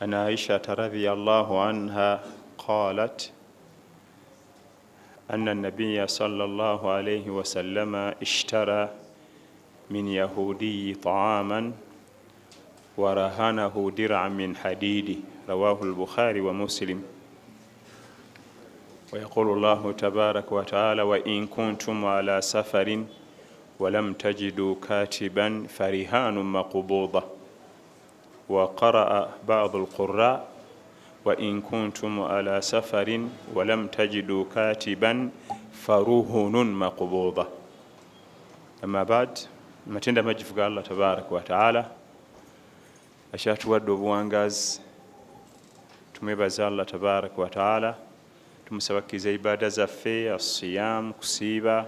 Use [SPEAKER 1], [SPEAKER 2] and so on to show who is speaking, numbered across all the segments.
[SPEAKER 1] An Aishata radiallahu anha qalat أن النبي صلى الله عليه وسلم اشترى من يهودي طعاما ورهنه درعا من حديد، رواه البخاري ومسلم. ويقول الله تبارك وتعالى: وإن كنتم على سفر ولم تجدوا كاتبا فرهان مقبوضة. وقرأ بعض القراء: وإن كنتم على سفر ولم تجدوا كاتبا فرهن مقبوضة. أما بعد، amatendo amajjuvu ga Allah tabaraka wataala akyatuwadde obuwangazi. Tumwebaza Allah tabaraka wataala, tumusaba kkiriza ibaada zaffe, asiyam, kusiiba,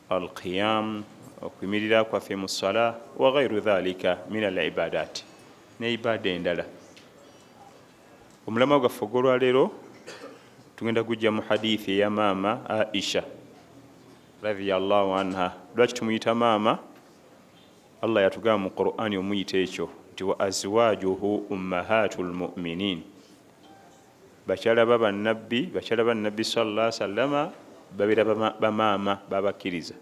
[SPEAKER 1] alqiyam, okuyimirira kwaffe mu sala, wa gairu dhalika min al ibadat, ne ibaada endala. Omulamwa gwaffe ogwolwaleero tugenda gujja mu hadithi eya maama Aisha radiallahu anha. Lwaki tumuyita maama? Allah yatugamba mu Qur'ani omuyita ekyo nti wa azwajuhu ummahatu lmuminin, bakyala ba bannabbi, bakyala ba Nabbi salla sallama babeera bamaama babakkiriza.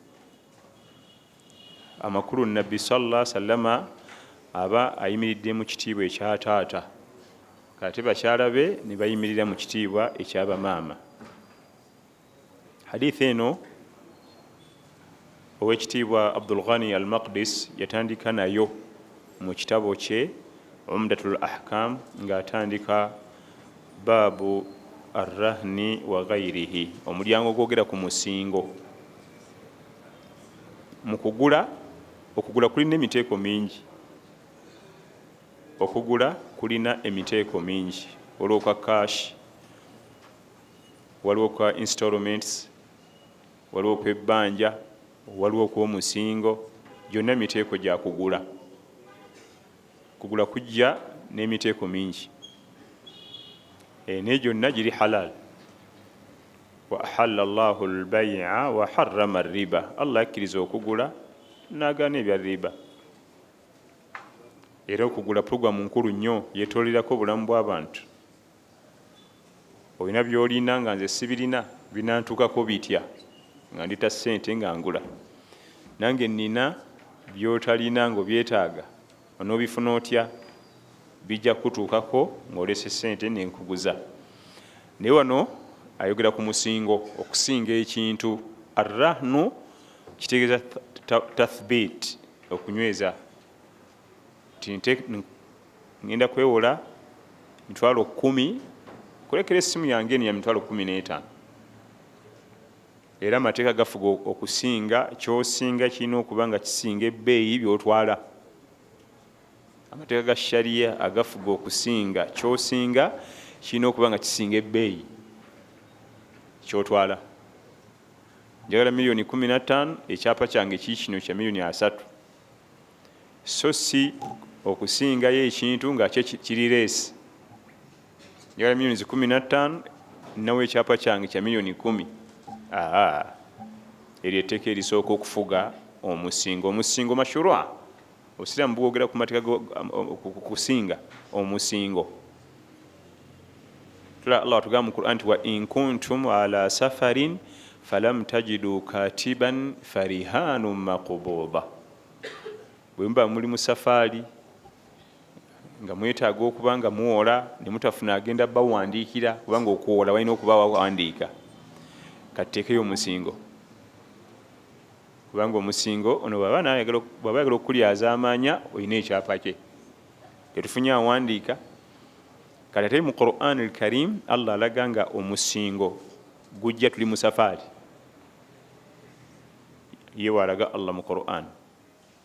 [SPEAKER 1] Amakulu, Nabbi salla sallama aba ayimiridde mu kitiibwa ekya taata, kate bakyala be ne bayimirira mu kitiibwa ekyabamaama. Hadithi eno owekitiibwa Abdulghani Al Maqdis yatandika nayo mu kitabo kye Umdatul Ahkam, ng'atandika baabu arrahni wa ghairihi, omulyango ogwogera ku musingo mu kugula. Okugula kulina emiteeko mingi, okugula kulina emiteeko mingi. Waliwo kwa cash, waliwo kwa installments, waliwo kwebbanja, waliwo okwomusingo. Gyonna emiteeko gya kugula. Kugula kujja n'emiteeko mingi, naye gyonna giri halal. Wa ahalla llahu lbaia wa harrama riba, Allah yakkiriza okugula nagaana ebya riba. Era okugula programu nkulu nnyo, yetolerako obulamu bw'abantu. Olina byolina nga nze sibirina, binantuukako bitya nga ndita ssente nga ngula? Nange nina byotalina nga obyetaaga, onoobifuna otya? Bijja kutuukako ng'olese ssente nenkuguza. Naye wano ayogera ku musingo, okusinga ekintu. Arrahnu kitegeeza tathbit, okunyweza, nti ngenda kwewola 100,000 kulekera essimu yange eno ya 150,000. Era amateeka gafuga okusinga, kyosinga kirina okuba nga kisinga ebbeeyi byotwala. Amateeka ga shariya agafuga okusinga, kyosinga kirina okuba nga kisinga ebbeeyi kyotwala. Njagala miliyoni 15, ekyapa kyange kiikino kya miliyoni 30, so si okusingayo ekintu nga kye kiri less. Njagala miliyoni 15, nawe ekyapa kyange kya miliyoni 10. Aa, eryo etteeka erisooka okufuga omusingo. Omusingo mashurua, obusiraamu bwogera ku mateeka kusinga omusingo. Allah atugamba mu Quran nti wa in kuntum ala safarin falam tajidu katiban farihanu maqbuda, bwe muba muli mu safaari nga mwetaaga okuba nga muwola ne mutafuna agenda bawandiikira, kubanga okuwola walina okuba wawandiika, kateekeyo omusingo. Kubanga omusingo ono bwaba ayagala okukulyaza amaanya, olina ekyapa kye, tetufunye awandiika. Kati ate mu Quran al Karim Allah alaga nga omusingo gujja tuli mu safaari. Ye walaga Allah mu Quran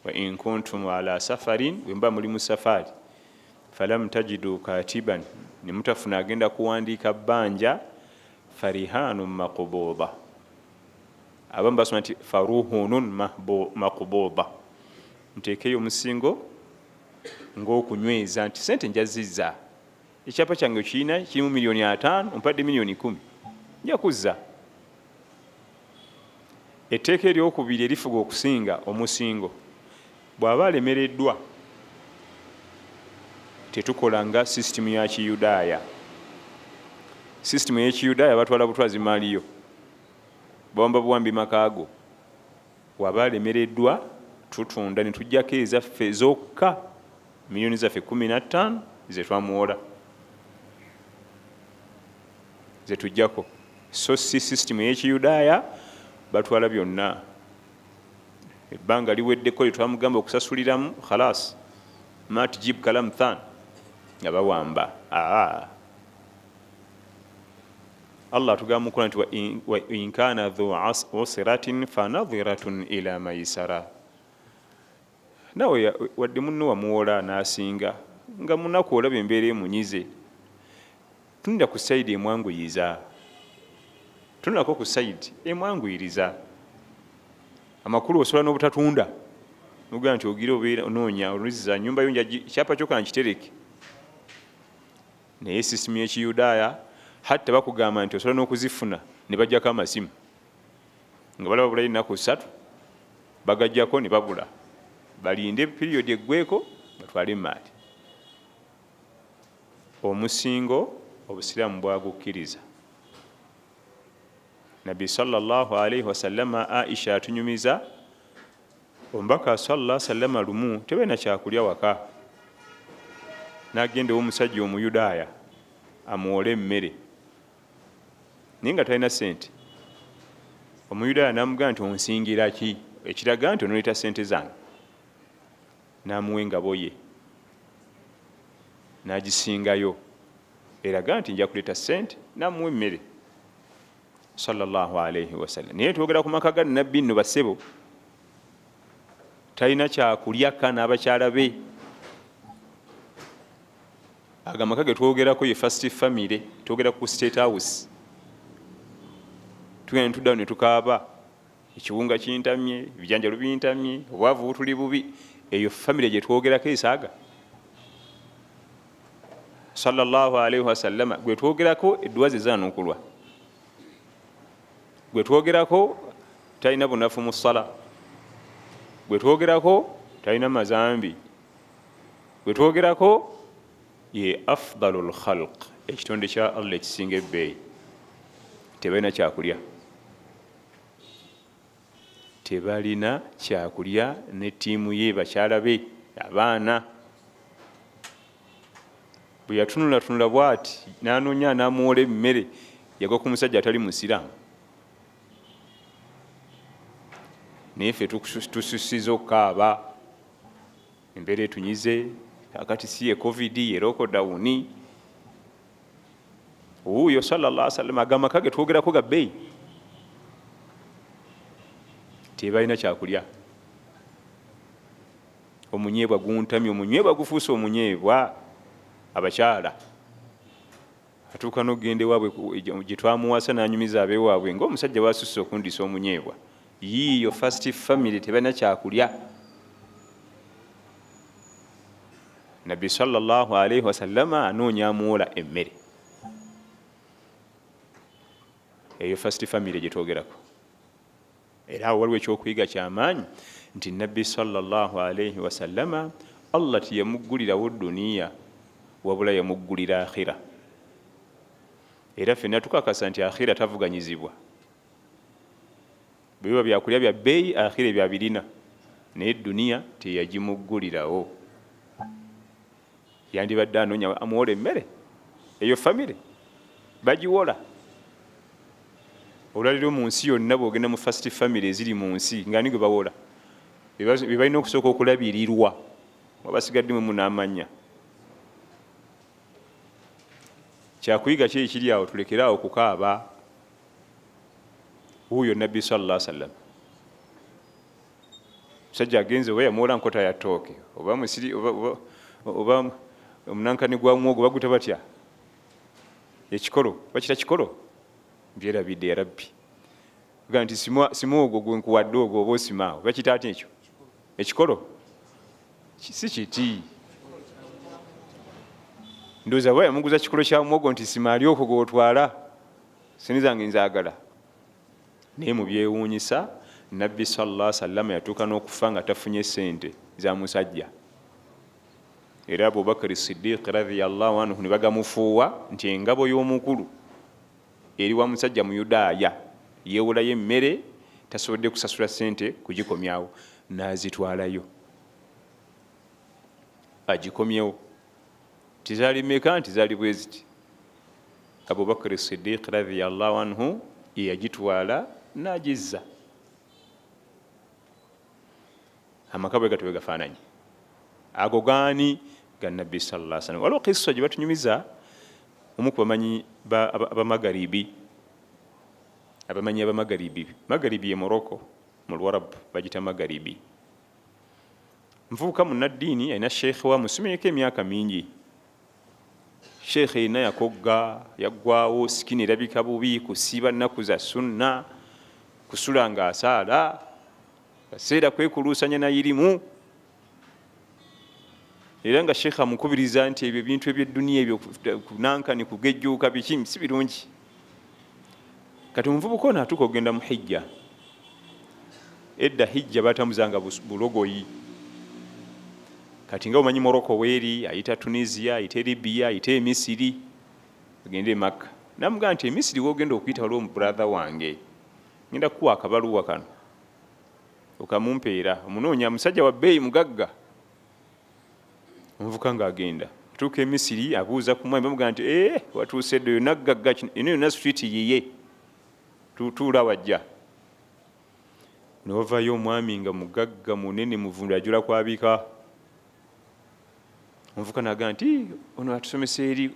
[SPEAKER 1] wa in kuntum ala safarin, bwe muba muli mu safaari, falam tajidu katiban, ne mutafuna agenda kuwandiika bbanja, farihanu maqbuda. Abamu basoma nti faruhunun maqbuda, nteekeyo omusingo ng'okunyweza nti sente njazizza, ekyapa kyange kirina kirimu miliyoni 50, ompadde miliyoni 10, nja kuzza. Etteeka eryokubiri erifuga okusinga omusingo, bw'aba alemereddwa Tetukola nga sisitimu ya Kiyudaaya. Sisitimu ey'Ekiyudaaya batwala butwazi maaliyo, bawamba buwambi makaago. Waba alemereddwa, tutunda ne tuggyako ezaffe zokka miliyoni zaffe 15 ze twamuwola ze tuggyako, so si sisitimu ey'Ekiyudaaya batwala byonna. Ebbanga liweddeko lye twamugamba okusasuliramu, khalas mat jib kalam than, nga bawamba. Allah atugamba mu Quran nti wa in kana dhu usratin fanadhiratun ila maisara. Nawe wadde munno wamuwola n'asinga nga munaku, olaba embeera emunyize, tunula ku sayidi emwanguyiza, tunulako ku sayidi emwanguyiriza. Amakulu osobola n'obutatunda nogamba nti ogira obeera onoonya oluziza nyumba yo kyapa kyo kankitereke. Naye sisitimu y'Ekiyudaaya hatta bakugamba nti osobola n'okuzifuna ne bajjako amasimu nga balaba bulayi ennaku 3, bagajjako ne babula, balinde piriyodi eggweko batwale emaali. Omusingo Obusiraamu bwagukkiriza. Nabbi sallallahu alaihi wasallama, Aisha atunyumiza, omubaka sallallahu sallama lumu tebalina kyakulya waka, n'agenda ew'omusajja Omuyudaaya amuwole emmere, naye nga talina sente. Omuyudaaya n'amugamba nti onsingira ki ekiraga nti onoleeta sente zange? N'amuwa engabo ye n'agisingayo eraga nti nja kuleeta sente, n'amuwa emmere sallallahu alaihi wasallam. Naye twogera ku maka ga Nabbi nno bassebo, talina kyakulya ka n'abakyala be. Ago amaka ge twogerako ye first family, twogera ku State House. Tugenda netuddawo ne tukaaba, ekiwunga kintamye, ebijanjalo bintamye, obwavu butuli bubi. Eyo family gye twogerako esaaga sallallahu alaihi wasallama gwe twogerako edduwa ze zanukulwa, gwe twogerako talina bunafu mu ssala, gwe twogerako talina mazambi, gwe twogerako ye afdalul khalq, ekitonde kya Allah ekisinga ebbeeyi. Tebalina kyakulya, tebalina kyakulya ne ttiimu ye, bakyala be, abaana. Bwe yatunulatunula bwati n'anoonya n'amuwola emmere, yagwa ku musajja atali musiraamu. Naye ffe tususiza okukaaba, embeera etunyize kakati, si ye COVID, ye lockdown. Wuuyo sallallahu sallam, ago amaka ge twogerako ga bbeeyi, tebalina kyakulya. Omunyeebwa guntamye, omunyeebwa gufuuse omunyeebwa. Abakyala atuuka n'okugenda ewaabwe gye twamuwasa n'anyumiza abeewaabwe ng'omusajja wasusse okundiisa omunyeebwa. Yiiyo first family, tebalina kyakulya. Nabbi sallallahu alaihi wasallama anoonya amuwola emmere. Eyo first family gye twogerako. Era awo waliwo ekyokuyiga kyamaanyi nti Nabbi sallallahu alaihi wasallama Allah teyamuggulirawo duniya, wabula yamuggulira akhira. Era ffenna tukakasa nti akhira tavuganyizibwa. Bwe biba byakulya bya bbeeyi, akhira ebyo abirina, naye duniya teyagimuggulirawo. Yandibadde anoonya amuwola emmere. Eyo famire bagiwola olwaliro mu nsi yonna. Bwogenda mu first family eziri mu nsi, nga ani gwe bawola? Be balina okusooka okulabirirwa, wabasigadde mwe munaamanya. Kyakuyiga ki ekiri awo? Tulekere awo okukaaba. Wuuyo Nabbi sallallahu sallam, musajja agenze oba yamuwola nkota ya ttooke oba musiri oba omunankani gwa muwogo, baguta batya ekikolo, bakita kikolo, mbyerabidde ya Rabbi. Ga nti sima ogwo gwe nkuwadde ogwo, oba osimaawo, bakita ati ekyo ekikolo si kiti. Ndowooza baba yamuguza kikolo kya muwogo nti sima ali okwo gwotwala sente zange nzaagala. Naye mu byewuunyisa, Nabbi sallallahu sallama yatuuka n'okufa nga tafunye sente za musajja. Era Abubakari Sidiiki radhiyallahu anhu ne bagamufuuwa nti engabo y'omukulu eri wa musajja Muyudaaya, yeewolayo emmere tasobodde kusasula ssente kugikomyawo, n'azitwalayo agikomyewo. Tizaali meka nti zaali bwe ziti. Abubakari Sidiiki radhiyallahu anhu yeyagitwala n'agizza. Amaka bwe gatyo bwe gafaananye. Ago gaani? Ga Nabbi sallallahu alaihi wasallam. Waliwo kissa gye batunyumiza omu ku bamanyi abamagaribi, abamanyi abamagaribi. Magaribi ye Morocco, mu Luwarabu bagita Magaribi. Nvubuka munnaddiini alina sheekhe wa musomyeko emyaka mingi. Sheekhe yenna yakogga, yaggwawo, sikini erabika bubi, kusiiba nnaku za sunna, kusula ng'asaala, kaseera kwekuluusanya na irimu. Era nga sheekhe amukubiriza nti ebyo ebintu eby'edduniya ebyo kunankani kugejjuuka biki si birungi. Kati omuvubuka ono atuuka okugenda mu hijja. Edda hijja batambuzanga bulogoyi. Kati nga omanyi Morocco weeri, ayita Tunisia, ayita Libya, ayita Emisiri, agende e Makka. Namugamba nti Emisiri w'ogenda okuyita waliwo brother wange, ngenda kukuwa akabaluwa kano okamumpeera, omunoonya musajja wa bbeeyi mugagga. Omuvubuka ng'agenda atuuka e Misiri, abuuza ku mwami, bamugamba nti watuuse dda, oyo naggagga, eno yonna street yiye, tuula wajja. Ne wavaayo omwami nga mugagga munene muvundu ajula kwabika. Omuvubuka n'agamba nti ono atusomesa eri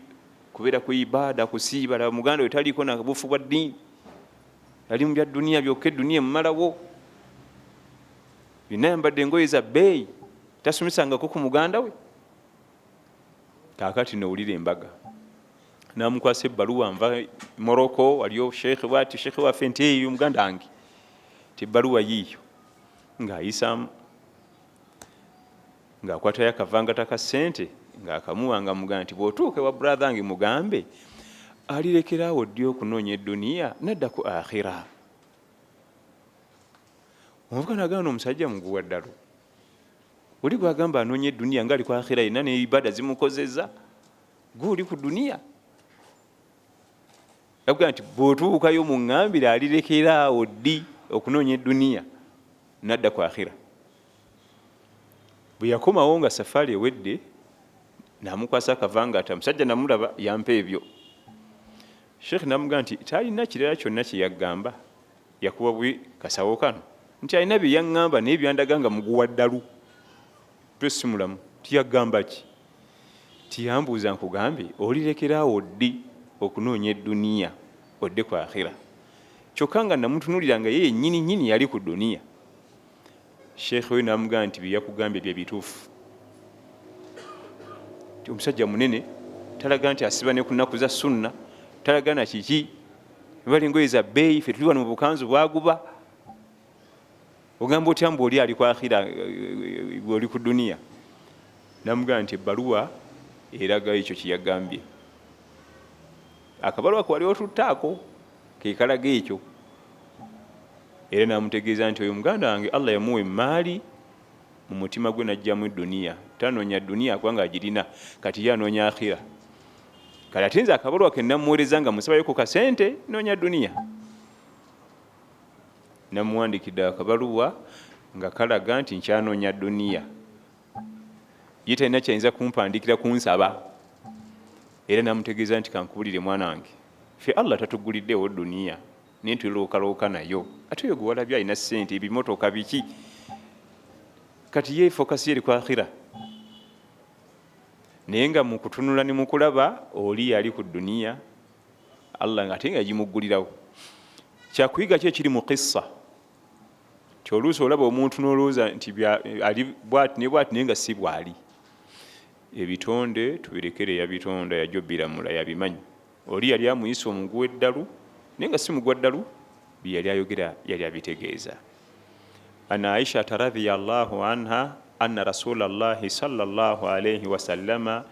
[SPEAKER 1] kubeera ku ibaada, kusiiba, laba muganda we taliiko na bufu bwa ddiini, ali mu bya duniya byokka, edduniya emumalawo, byonna ayambadde engoye za bbeeyi, tasomesangako ku muganda we. Kaakati nowulira embaga, n'amukwasa ebbaluwa, nva Morocco, waliyo sheekhe bwati, sheekhe waffe nti eyo muganda wange, ti ebbaluwa yiiyo. Ng'ayisaamu ng'akwatayo akavangata ka ssente ng'akamuwa, nga mugamba nti bw'otuuka ewa brother wange mugambe alirekeraawo ddi okunoonya edduniya n'adda ku akhira. Omuvubuka n'agamba n'omusajja muguwa ddalu, oli gw'agamba anoonya edduniya ng'ali ku akhira yenna ne ibada zimukozeza, gwe oli ku duniya. Agamba nti bw'otuukayo muŋŋambire alirekeraawo ddi okunoonya edduniya n'adda ku akhira. Bwe yakomawo nga safaari ewedde, n'amukwasa akavangata, musajja namulaba yampa ebyo. Sheikh n'amugamba nti talina kirala kyonna kye yaggamba, yakuwa bwi kasawo kano, nti alina bye yaŋŋamba naye byandaga nga muguwa ddalu, twesimulamu. Tiyagamba ki? Tiyambuuza nkugambe olirekeraawo ddi okunoonya edduniya odde ku akhira. Kyokka nga namutunuulira nga ye yennyini nnyini yali ku duniya. Sheikh we n'amugamba nti bye yakugambye bye bituufu. Omusajja munene talaga nti asiba ne ku nnaku za sunna, talaga na kiki, bali engoye za bbeeyi, ffe tuli wano mu bukanzu bwaguba. Ogamba otya mbu oli ali ku akhira oli ku duniya? N'amugamba nti ebbaluwa eraga ekyo kye yagambye. Akabaluwa ke wali otuttaako ke kalaga ekyo. Era n'amutegeeza nti oyo muganda wange Allah yamuwa emmaali mu mutima gwe n'aggyamu edduniya, tanoonya duniya kubanga agirina, kati ye anoonya akhira. Kale ate nze akabaluwa ke namuweereza nga musabayo ku kasente noonya duniya. Namuwandikidde akabaluwa nga kalaga nti nkyanoonya duniya, ye talina kyayinza kumpandiikira kunsaba. Era n'amutegeeza nti kankubulire mwana wange, ffe Allah tatuguliddeewo duniya naye tulookalooka nayo, ate oyo gwe walabye alina ssente, ebimotoka biki, kati ye focus ye eri ku akhira. Naye nga mu kutunula ne mu kulaba oli yali ku duniya, Allah nga ate nga yagimuggulirawo. Kyakuyiga ki ekiri mu kissa? Ti oluusi olaba omuntu n'olowooza nti ali bwati ne bwati, naye nga si bwali. Ebitonde tubirekere yabitonda, yajja obbiramula, yabimanyi. Oli yali amuyisa omuguwa eddalu, naye nga si muguwa ddalu, bye yali ayogera yali abitegeeza. An Aishata radhiyallahu anha anna Rasulallahi sallallahu alayhi wasallama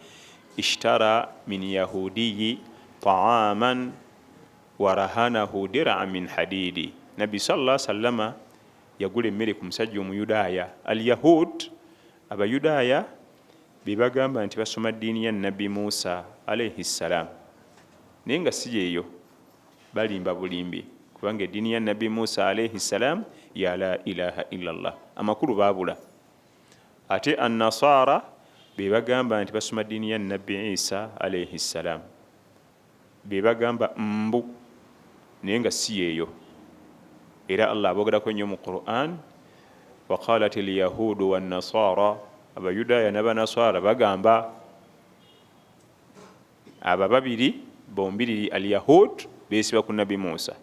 [SPEAKER 1] ishtara min yahudiyi taaman wa rahanahu dir'an min hadidi. Nabbi sallallahu alayhi wasallama yagula emmere ku musajja omuyudaaya. Al yahud, abayudaaya Bebagamba nti basoma ddiini ya Nabbi Musa alaihi ssalam, naye nga si yeeyo, balimba bulimbi, kubanga eddiini ya Nabbi Musa alaihi ssalam ya la ilaha illallah, amakulu baabula. Ate Annasaara bebagamba nti basoma ddiini ya Nabbi Isa alaihi ssalam, bebagamba mbu, naye nga si yeeyo. Era Allah abogerako nnyo mu Quran, waqalat lyahudu wannasara, Abayudaaya n'Abanaswara bagamba. Abo ababiri bombiriri, Alyahud besiba ku Nabbi Musa,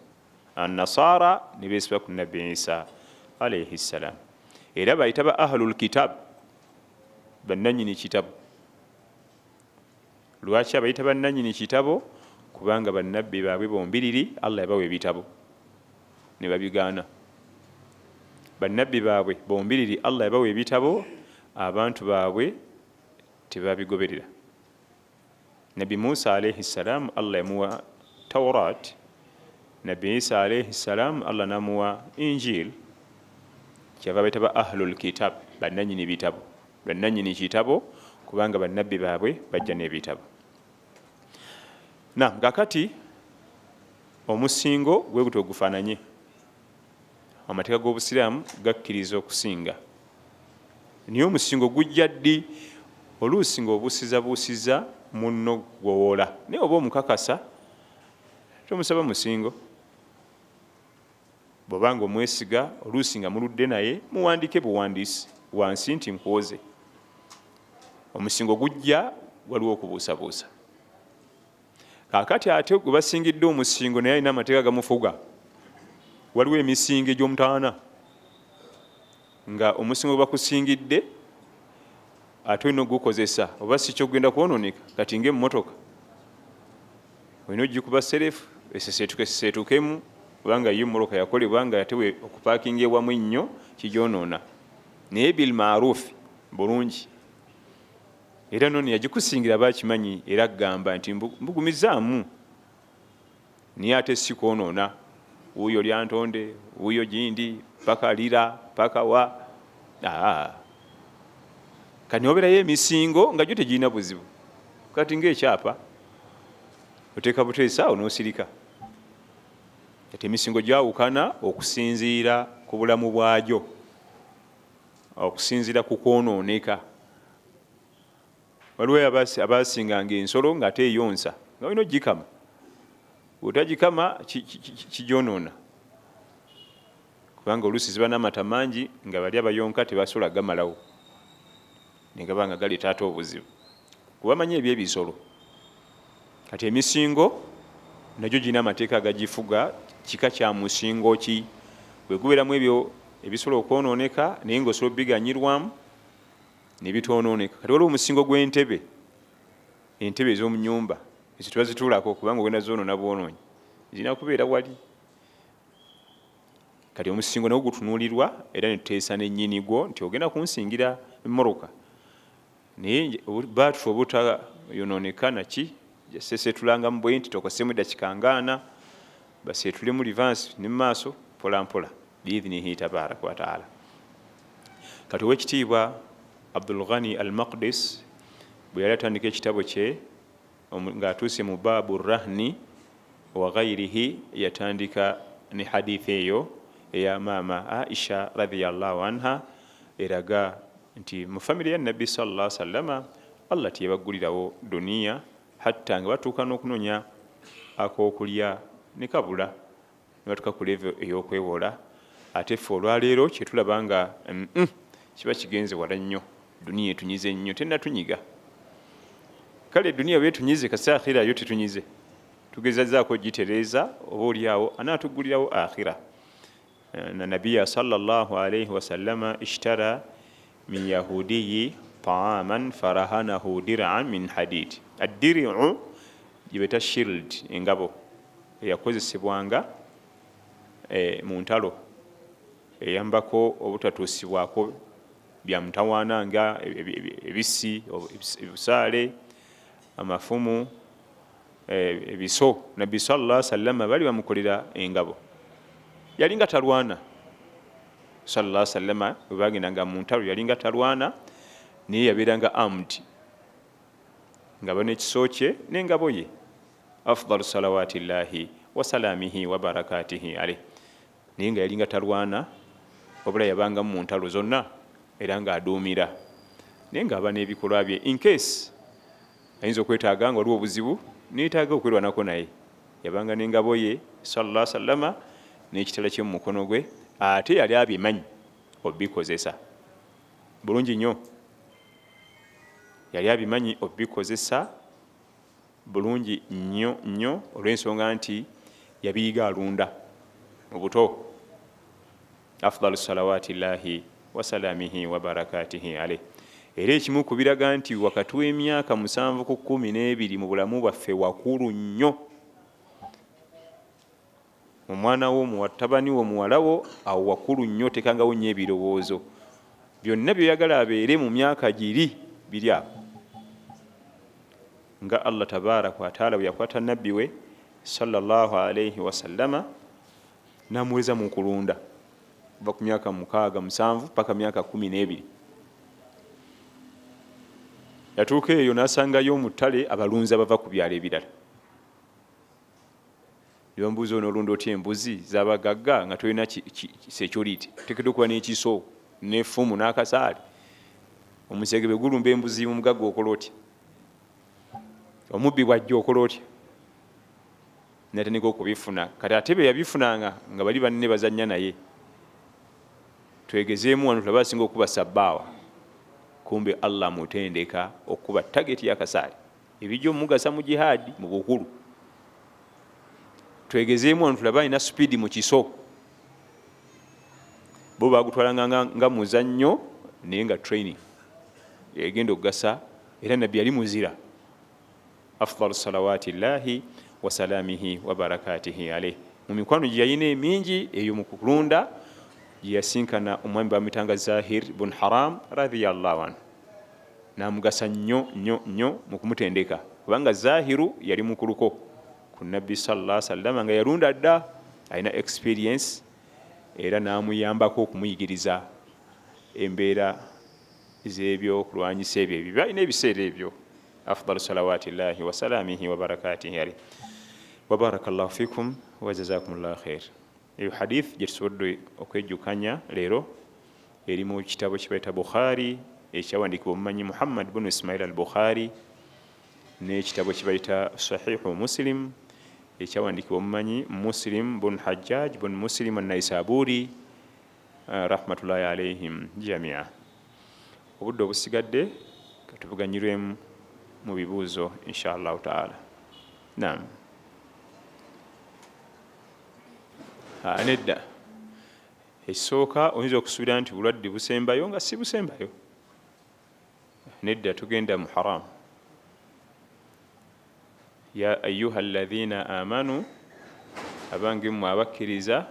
[SPEAKER 1] Anasara ne besiba ku Nabbi Isa alaihi ssalam. Era bayita ba ahlul kitab, bannanyini kitabo. Lwaki abayita bannanyini kitabo? Kubanga bannabbi baabwe bombiriri Allah yabawa ebitabo ne babigaana. Bannabbi baabwe bombiriri Allah yabawa ebitabo, abantu baabwe tebabigoberera. Nabbi Musa alaihi ssalam Allah yamuwa Taurat, Nabbi Isa alaihi ssalam Allah namuwa Injil. Kyava baita ba ahlul kitab, bannanyini bitabo, bannanyini kitabo, kubanga bannabbi baabwe bajja n'ebitabo. Nam kakati omusingo gwe gutyo ogufaananye, amateeka g'Obusiraamu gakkiriza okusinga, naye omusingo gujja ddi? Oluusi ng'obuusizabuusiza munno gwowoola, naye oba omukakasa tomusaba musingo. Bw'oba nga omwesiga, oluusi nga muludde naye, muwandike buwandiisi wansi nti nkwoze. Omusingo gujja waliwo okubuusabuusa. Kaakati ate gwe basingidde omusingo naye alina amateeka gamufuga. Waliwo emisingo egy'omutaana nga omusingo gwe bakusingidde ate olina ogukozesa, oba si kyokugenda kwononeka. Kati ngaemmotoka olina ogikuba serefu eseseetuke seseetukemu, kubanga yo emmotoka yakolebwa nga ate okupaakinga ewamu ennyo kigyonoona, naye bilmarufi, bulungi. Era nono yagikusingira bakimanyi, era agamba nti mbugumizaamu, naye ate si kwonoona. Wuuyo Lyantonde, wuuyo gindi, paka Lira, paka wa. Kati niwabeerayo emisingo nga gyo tegirina buzibu. Kati ngaekyapa oteeka buteesa awo n'osirika. Kati emisingo gyawukana okusinziira ku bulamu bwagyo, okusinziira ku kwonooneka. Waliwo abasinganga ensolo ng'ate eyonsa, nga olina ogikama, bw'otagikama kigyonoona, kubanga oluusi ziba n'amata mangi nga bali abayonka tebasobola gamalawo, negaba nga galeeta ate obuzibu kubamanyi ebyebisolo. Kati emisingo nagyo girina amateeka agagifuga. Kika kya musingo ki? Bwe gubeeramu ebyo ebisobola okwonooneka, naye ngaosobola obiganyirwamu nebitonooneka. Kati waliwo omusingo gw'entebe, entebe ez'omu nyumba ezo tebazituulako kubanga ogenda zonoona bwonoonyi, zirina kubeera wali. Kati omusingo nagwo gutunuulirwa, era netuteesa nennyini gwo nti ogenda kunsingira emmoroka, naye baatufu obutayonooneka naki sesetulangamu bwe nti tokosemu eddakiika ngaana, baseetulemu reverse ne mumaaso mpola mpola biidhinihi tabaraka wataala. Kati owekitiibwa Abdul Ghani Al Maqdis bwe yali atandika ekitabo kye ng'atuuse mu baabu rahni wa ghairihi, yatandika ne hadithi eyo eya maama Aisha radhiyallahu anha, eraga nti mu famire ya Nabbi sallallahu sallama Allah teyabaggulirawo duniya, hatta nga batuuka n'okunoonya ak'okulya ne kabula, ne batuuka ku level ey'okwewola. Ate ffe olwaleero kyetulaba nga kiba kigenze wala nnyo, duniya etunyize nnyo. Tenatunyiga. Kale duniya bwetunyize, kasi akhira yo tetunyize. Tugezazaako gitereeza, oba oliawo anaatugulirawo akhira. Na nabiya sallallahu alaihi wasallama ishtara min yahudiyi taaman farahanahu diran min hadid. Addiriu gyebaita shield, engabo eyakozesebwanga mu ntalo, eyambako obutatuusibwako bya mutawaana nga ebisi, ebisaale, amafumu, ebiso. Nabbi sallallahu sallama bali bamukolera engabo, yalinga talwana. Sallallahu sallama bwe bagendanga mu ntalo yalinga talwana, Naye yabeeranga armed, ng'aba n'ekiso kye n'engabo ye. Afdalu salawati llahi wasalamihi wabarakatihi alaih. Naye nga yalinga talwana, wabula yabangamu mu ntalo zonna era ng'aduumira, naye ng'aba n'ebikolwa bye in case ayinza okwetaaga nga waliwo obuzibu neetaaga okwerwanako. Naye yabanga n'engabo ye sallallahu sallama n'ekitala kye mu mukono gwe, ate yali abimanyi obikozesa bulungi nnyo, yali abimanyi obikozesa bulungi nnyo nnyo, olw'ensonga nti yabiyiga alunda mu buto. Afdalu salawati llahi wasalamihi wabarakatihi alaih. Era ekimu ku biraga nti wakati w'emyaka 7 ku 12 mu bulamu bwaffe wakulu nnyo, omwana wo, muwatabani wo, muwala wo, awo wakulu nnyo, otekangawo nnyo ebirowoozo byonna byoyagala abeere mu myaka giri biri awo. Nga Allah tabaraka wataala bwe yakwata nabbi we sallallahu alaihi wasallama namuweza mu kulunda kuva ku myaka 6, 7 paka myaka 12. Yatuuka eyo n'asangayo omuttale abalunzi abava ku byalo ebirala, ne bamubuuza, "Onoolunda otya embuzi z'abagagga nga tolina security? Oteekeddwa okuba n'ekiso n'effumu n'akasaale. Omusege bwe gulumba embuzi mu mugagga okola otya? Omubbi bwajja okola otya?" Natandika okubifuna. Kati ate bwe yabifunanga nga bali banne bazannya naye, "Twegezeemu wano tulabe asinga okuba sabbaawa." Kumbe Allah mutendeka okuba target y'akasaale ebijja omugasa mu jihaadi mu bukulu. "Twegezeemu wano tulabe alina speed mu kiso." Bo bagutwalanga nga muzannyo, naye nga training egenda okugasa. Era nabbi yali muzira, afdalu salawati llahi wasalamihi wabarakatihi alaih. Mu mikwano gye yalina emingi eyo mu kulunda, gye yasinkana omwami bamwitanga Zahir bun Haram radiyallahu anhu, namugasa nnyo nnyo nnyo mu kumutendeka, kubanga Zahiru yali mukuluko ku nabbi sallallahu sallama, nga yalunda dda, alina experience, era namuyambako okumuyigiriza embeera z'ebyokulwanyisa ebyo ebyo balina ebiseera ebyo. Afdalu salawati llahi wasalamihi wabarakatihi alaih. Wabaraka llahu fikum wajazakum llahu khair. Eyo hadith gyetusobodde okwejjukanya leero eri mu kitabo kibaita Bukhari, ekyawandiikibwa omumanyi Muhammad bunu Ismail al Bukhari, n'ekitabo kibaita Sahihu Muslim, ekyawandiikibwa omumanyi Muslim bun Hajjaj bun Muslim Anaisaburi rahmatullahi alaihim jamia. Obudde obusigadde katuvuganyirwemu mu bibuuzo insha Allahu taala. Nam, nedda. Ekisooka, oyinza okusuubira nti bulwadde busembayo nga si busembayo. Nedda, tugenda mu haram. Ya ayuha alladhina amanu, abange mmwe abakkiriza,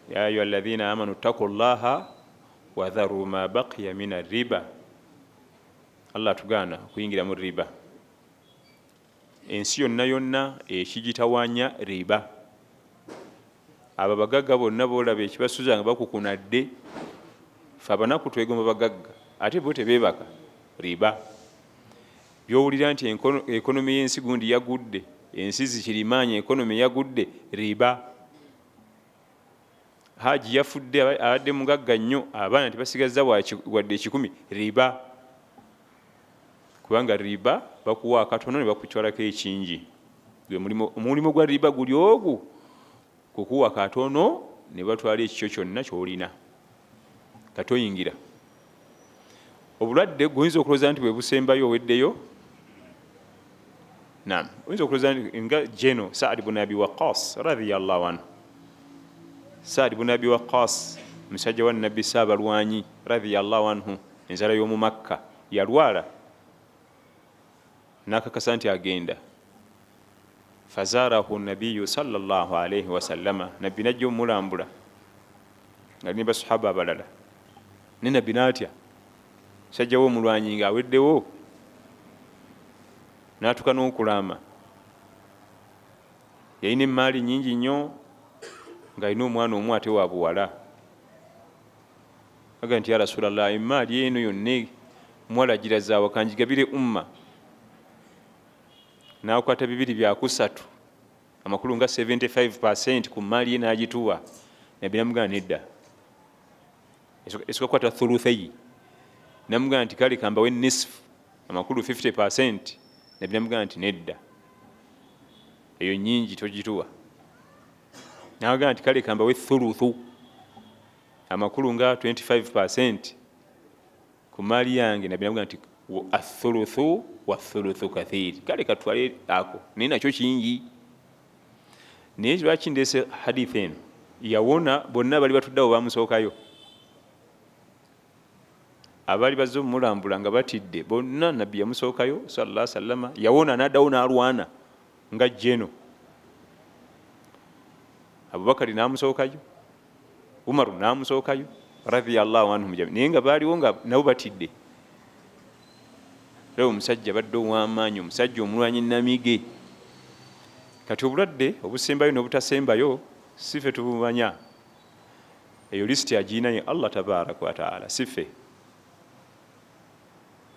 [SPEAKER 1] ya ayuha alladhina amanu ttaku llaha wadharu ma baqiya min arriba. Allah atugaana okuyingira mu riba. Ensi yonna yonna ekigitawanya riba. Abo abagagga bonna boolaba ekibasuza nga bakukunadde, fe abanaku twegomba bagagga, ate bo tebeebaka. Riba. Byowulira nti economy y'ensi gundi yagudde, ensi zikirimaanyi, economy yagudde, riba. Haji yafudde, abadde mugagga nnyo, abaana tebasigazza wadde 100, riba. Kubanga riba bakuwa akatono ne bakutwalako ekingi. Omulimu gwa riba guli ogwo, kukuwa katono ne batwala ekikyo kyonna kyolina. Katoyingira obulwadde guyinza okulowooza nti bwe busembayo oweddeyo. Nam, oyinza okulowooza nga geno Saad bun Abi Waqas radiyallahu anhu. Saad bun Abi Waqas, musajja wa nabbi saabalwanyi radiyallahu anhu, enzala y'omu Makka, yalwala nakakasa nti agenda. Fazarahu nabiyu sallallahu alaihi wasallama, nabbi najja omulambula nga ne basahaba abalala, ne nabbi naatya, musajja we omulwanyi nga aweddewo, n'atuuka n'okulaama. Yalina emaali nyingi nnyo, ng'alina omwana omu ate wa buwala. Aga nti, "Ya Rasulallah, emaali eno yonna Mwalagira zaawa kanjigabire umma. Nakwata 2/3, amakulu nga 75% ku maali ye n'agituwa. Nabbi namugamba nedda, esooka kukwata thulutheyi. Namugamba nti kale kambawe nisfu, amakulu 50%. Nabbi namugamba nti nedda, eyo nyingi togituwa. Nagamba nti kale kambawe thuluthu, amakulu nga 25% ku maali yange. Nabbi namugamba nti athuluthu wa thuluthu kathir, kale katwale ako naye nakyo kingi. Naye lwaki ndeese hadith eno? Yawona bonna bali batuddeawo bamusookayo, abaali bazze omulambula nga batidde bonna, Nabbi yamusookayo sallallahu alaihi wasallama. Yawona n'addawo n'alwana nga jeno. Abubakari n'amusookayo, Umaru n'amusookayo radhiyallahu anhum jami, naye nga baaliwo nga nabo batidde. Era omusajja badde ow'amaanyi, omusajja omulwanyi namige. Kati obulwadde obusembayo n'obutasembayo si ffe tubumanya, eyo lisiti agiyina ye Allah tabaraka wa taala, si ffe.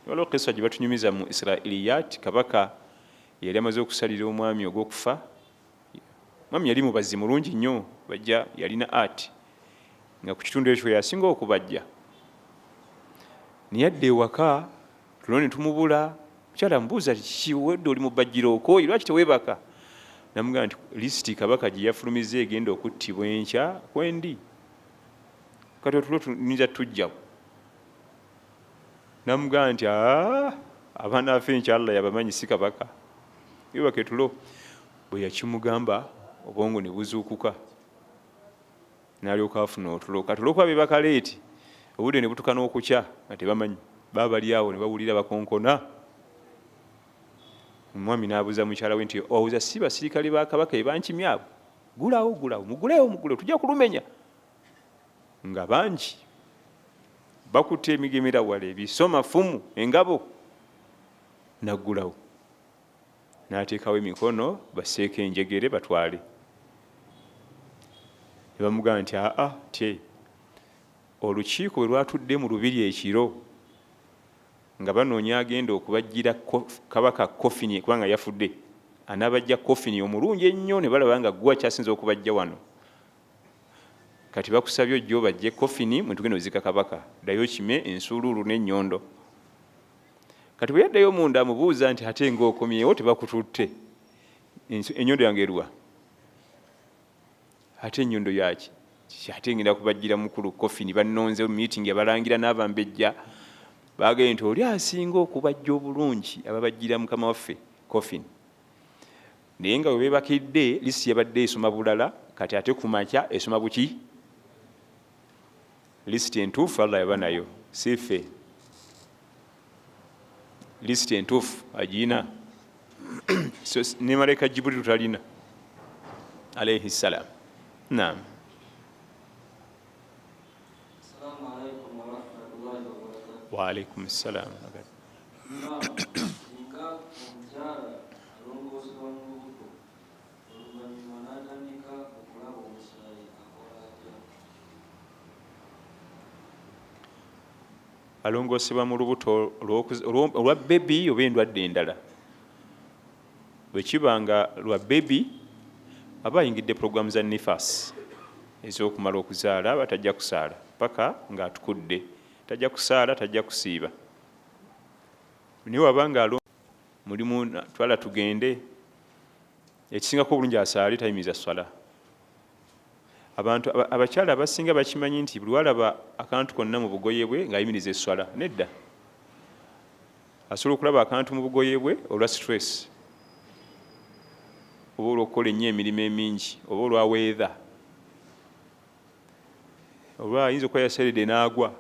[SPEAKER 1] Waliwo kisa gye batunyumiza mu Israiliyat. Kabaka yali amaze okusalira omwami ogw'okufa. Mwami yali mubazi mulungi nnyo, bajja yalina art nga ku kitundu ekyo yasinga okubajja. Naye adda ewaka tulo ne tumubula. Mukyala amubuuza kiki, wedde oli mubajjira okooyi, lwaki teweebaka? Namugamba nti lisiti kabaka gye yafulumizza egenda okuttibwa enkya kwendi, kati otulo tuyinza tujjawo. Namugamba nti abaana afe enkya Allah yabamanyi, si kabaka, webaka etulo. Bwe yakimugamba obwongo ne buzuukuka, n'alyoka afuna otulo. Kati olwokuba beebaka leeti, obudde ne butuka n'okukya nga tebamanyi, baba bali awo ne bawulira bakonkona. Omwami n'abuuza mukyala we nti owuza si basirikale ba kabaka ebankimye abo? Gulawo, gulawo, mugulewo, mugulewo, tujja kulumenya. Nga bangi bakutte emigemera wala, ebiso, mafumu, engabo. Naggulawo n'ateekawo emikono basseeko enjegere batwale. Ne bamugamba nti aa tye olukiiko bwe lwatudde mu lubiri ekiro nga banoonya agenda okubajjira kabaka kofini, kubanga yafudde, anaabajja kofini omulungi ennyo, ne balaba nga gwe akyasinza okubajja wano. Kati bakusabye ojja obajje kofini mwe tugenda ozika kabaka, ddayo okime ensuuluulu n'ennyondo. Kati bwe yaddayo munda amubuuza nti ate ng'okomyewo tebakututte, ennyondo yange eruwa? Ate ennyondo yaki? Ate ngenda kubajjira mukulu kofini, bannonze mu meeting abalangira n'abambejja, bagambye nti oli asinga okubajja obulungi ababajjira mukama waffe kofini. Naye nga bwe beebakidde lisiti yabadde esoma bulala, kati ate ku makya esoma buki? Lisiti entuufu Allah yaba nayo, si ffe. Lisiti entuufu agiyina, ne malayika Jibrilu talina alayhi salam. Naam. Wa alaykum salam.
[SPEAKER 2] Singa omukyala alongoosebwa mu lubuto oluvannyuma n'atandika okulaba omusaayi, akola atya?
[SPEAKER 1] Alongoosebwa mu lubuto olwa bebi oba endwadde endala? Bwe kiba nga lwa bebi, aba ayingidde puroguramu za nifas ez'okumala okuzaala, aba tajja kusaala paka ng'atukudde, tajja kusaala, tajja kusiiba. Naye waba nga mulimu twala tugende, ekisingako obulungi asaale, tayimiza swala. Abantu abakyala abasinga bakimanyi nti buli walaba akantu konna mu bugoye bwe ng'ayimiriza esswala. Nedda, asobola okulaba akantu mu bugoye bwe olwa stress oba olw'okukola ennyo emirimu emingi oba olwa weather, oba ayinza okuba yaseredde n'agwa,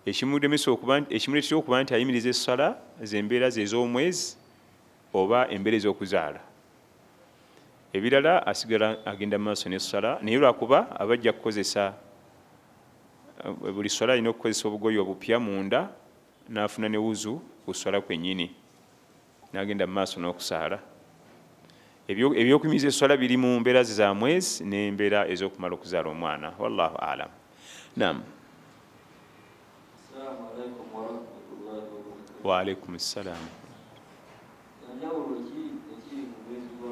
[SPEAKER 1] ekimulemesa okuba, ekimuleetera okuba nti ayimiriza esswala zembeera ze ez'omwezi oba embeera ez'okuzaala. Ebirala asigala agenda mu maaso n'esswala, naye lwakuba aba ajja kukozesa buli swala alina okukozesa obugoye obupya munda, n'afuna ne wuzu ku swala kwennyini, n'agenda mu maaso n'okusaala. Ebyokuyimiriza esswala biri mu mbeera ze za mwezi n'embeera ez'okumala okuzaala omwana. Wallahu alam. Naam. Wa alaikum ssalam.
[SPEAKER 2] Enjawulo ki ekiri mu mwezi gwa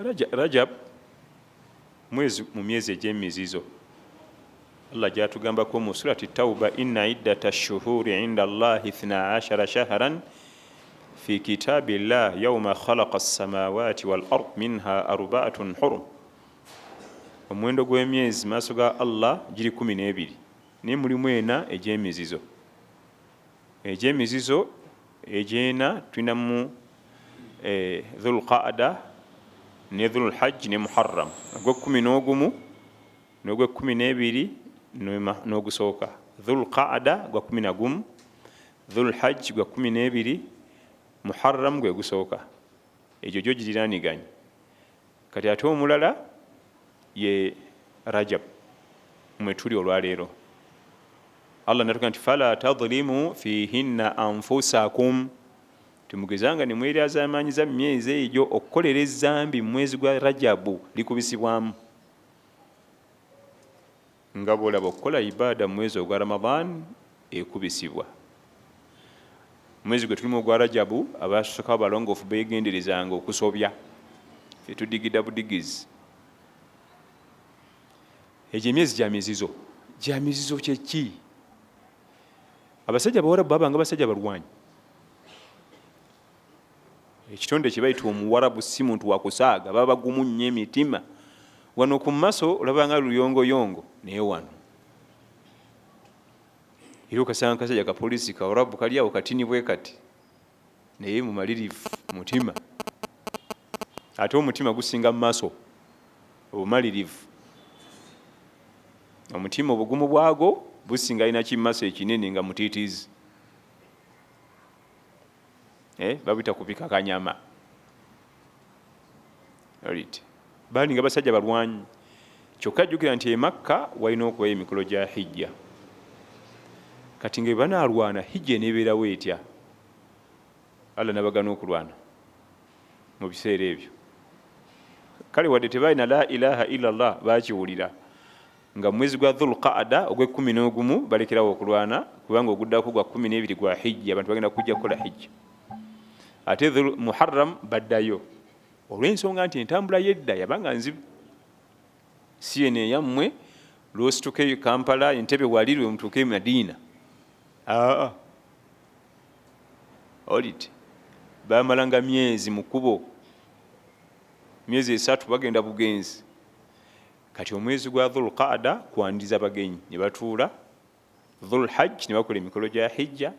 [SPEAKER 2] Rajab?
[SPEAKER 1] Rajab mwezi mu myezi egy'emizizo Allah gyatugambako mu surati Tauba, inna iddata shuhuri inda Allahi 12 shahran fi kitabi llah yauma khalaqa ssamawati wal ard minha arbaatun hurum. Omuwendo gw'emyezi maaso ga Allah giri 12, naye mulimu ena egy'emizizo. Egy'emizizo egy'ena tulinamu Dhulqaada ne Dhulhajj ne Muharram, ogw'ekkumi n'ogumu n'ogw'ekkumi n'ebiri n'ogusooka. Dhulqaada gwa 11, Dhulhajj gwa 12, Muharram gwe gusooka. Egyo gyo giriraniganyi. Kati ate omulala ye Rajab mwe tuli olwaleero. Allah natuga nti fala tadhlimu fihinna anfusakum, temugezanga ne mweryazaamaanyiza mu myezi egyo. Okukolera ezambi mu mwezi gwa Rajabu likubisibwamu, nga bwolaba okukola ibaada mu mwezi ogwa Ramadan ekubisibwa. Mwezi gwe tulimu ogwa Rajabu, abasookawo balongoofu beegenderezanga okusobya, ffe tudigida budigizi. Egyo emyezi gya mizizo. Gya mizizo kyeki? Abasajja abawarabu babanga basajja balwanyi. Ekitonde kye bayita omuwarabu si muntu wakusaaga, baba bagumu nnyo emitima. Wano ku maso olabanga luyongoyongo, naye wano era okasanga kasajja kapoliisi kawarabu kali awo katini bwe kati, naye mumalirivu mutima. Ate omutima gusinga mu maso obumalirivu. Omutima obugumu bwago businga alina kimaso ekinene nga mutiitiizi. Babita kupika kanyama. Right. Balinga basajja balwanyi. Kyokka jjukira nti e Makka walina okubayo emikolo gya hijja. Kati nga banaalwana hijja eneebeerawo etya? Allah nabagana okulwana mu biseera ebyo. Kale wadde tebalina la ilaha illallah, bakiwulira nga mwezi gwa Dhulqaada ogw'ekkumi n'ogumu balekerawo okulwana, kubanga oguddako gwa 12 gwa hijja, abantu bagenda kujja kukola hijja. Ate Muharram baddayo olw'ensonga nti entambula y'edda yabanga nzibu, si eno eyammwe lwosituka Kampala Entebe wali lwe mutuuke e Madiina. Aa olite bamalanga myezi mu kkubo, myezi 3 bagenda bugenzi. Kati omwezi gwa Dhulqaada kwaniriza bagenyi ne batuula, Dhulhajj ne bakola emikolo gya hijja,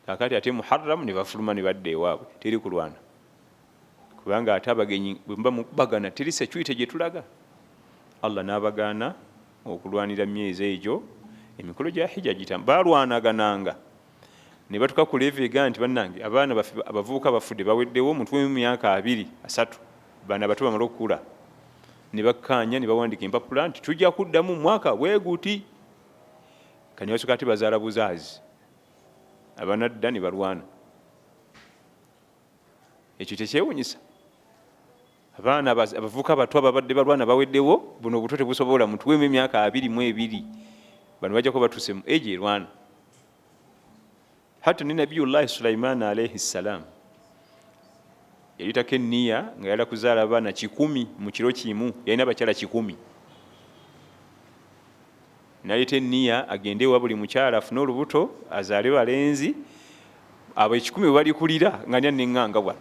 [SPEAKER 1] kakati ate Muharram ne bafuluma ne badda ewaabwe. Teri kulwana, kubanga ate abagenyi bwe muba mukubagana teri security gye tulaga. Allah n'abagaana okulwanira myezi egyo emikolo gya hijja gita. Balwanagananga ne batuka ku level ega nti bannange abaana baffe abavubuka bafudde baweddewo, mutuwemu myaka 2 3 bano abato bamale okukula. Ne bakkaanya ne bawandiika empapula nti tujja kuddamu mwaka bwe guti. Kati ne basooka ate bazaala buzaazi, abanadda ne balwana. Ekyo tekyewunyisa? Abaana abavubuka bato ababadde balwana baweddewo, buno obuto tebusobola, mutuwemu emyaka 22, bano bajja kuba batuuse mu age erwana. Hatta ne Nabiyullahi Sulaiman alaihi ssalam yalitako eniya nga yala kuzaala abaana 100 mu kiro kimu. Yalina abakyala 100, naleeta eniya agende ewa buli mukyala afune olubuto azaale balenzi. Abo 100 bwe balikulira nga nya neŋŋanga bwano.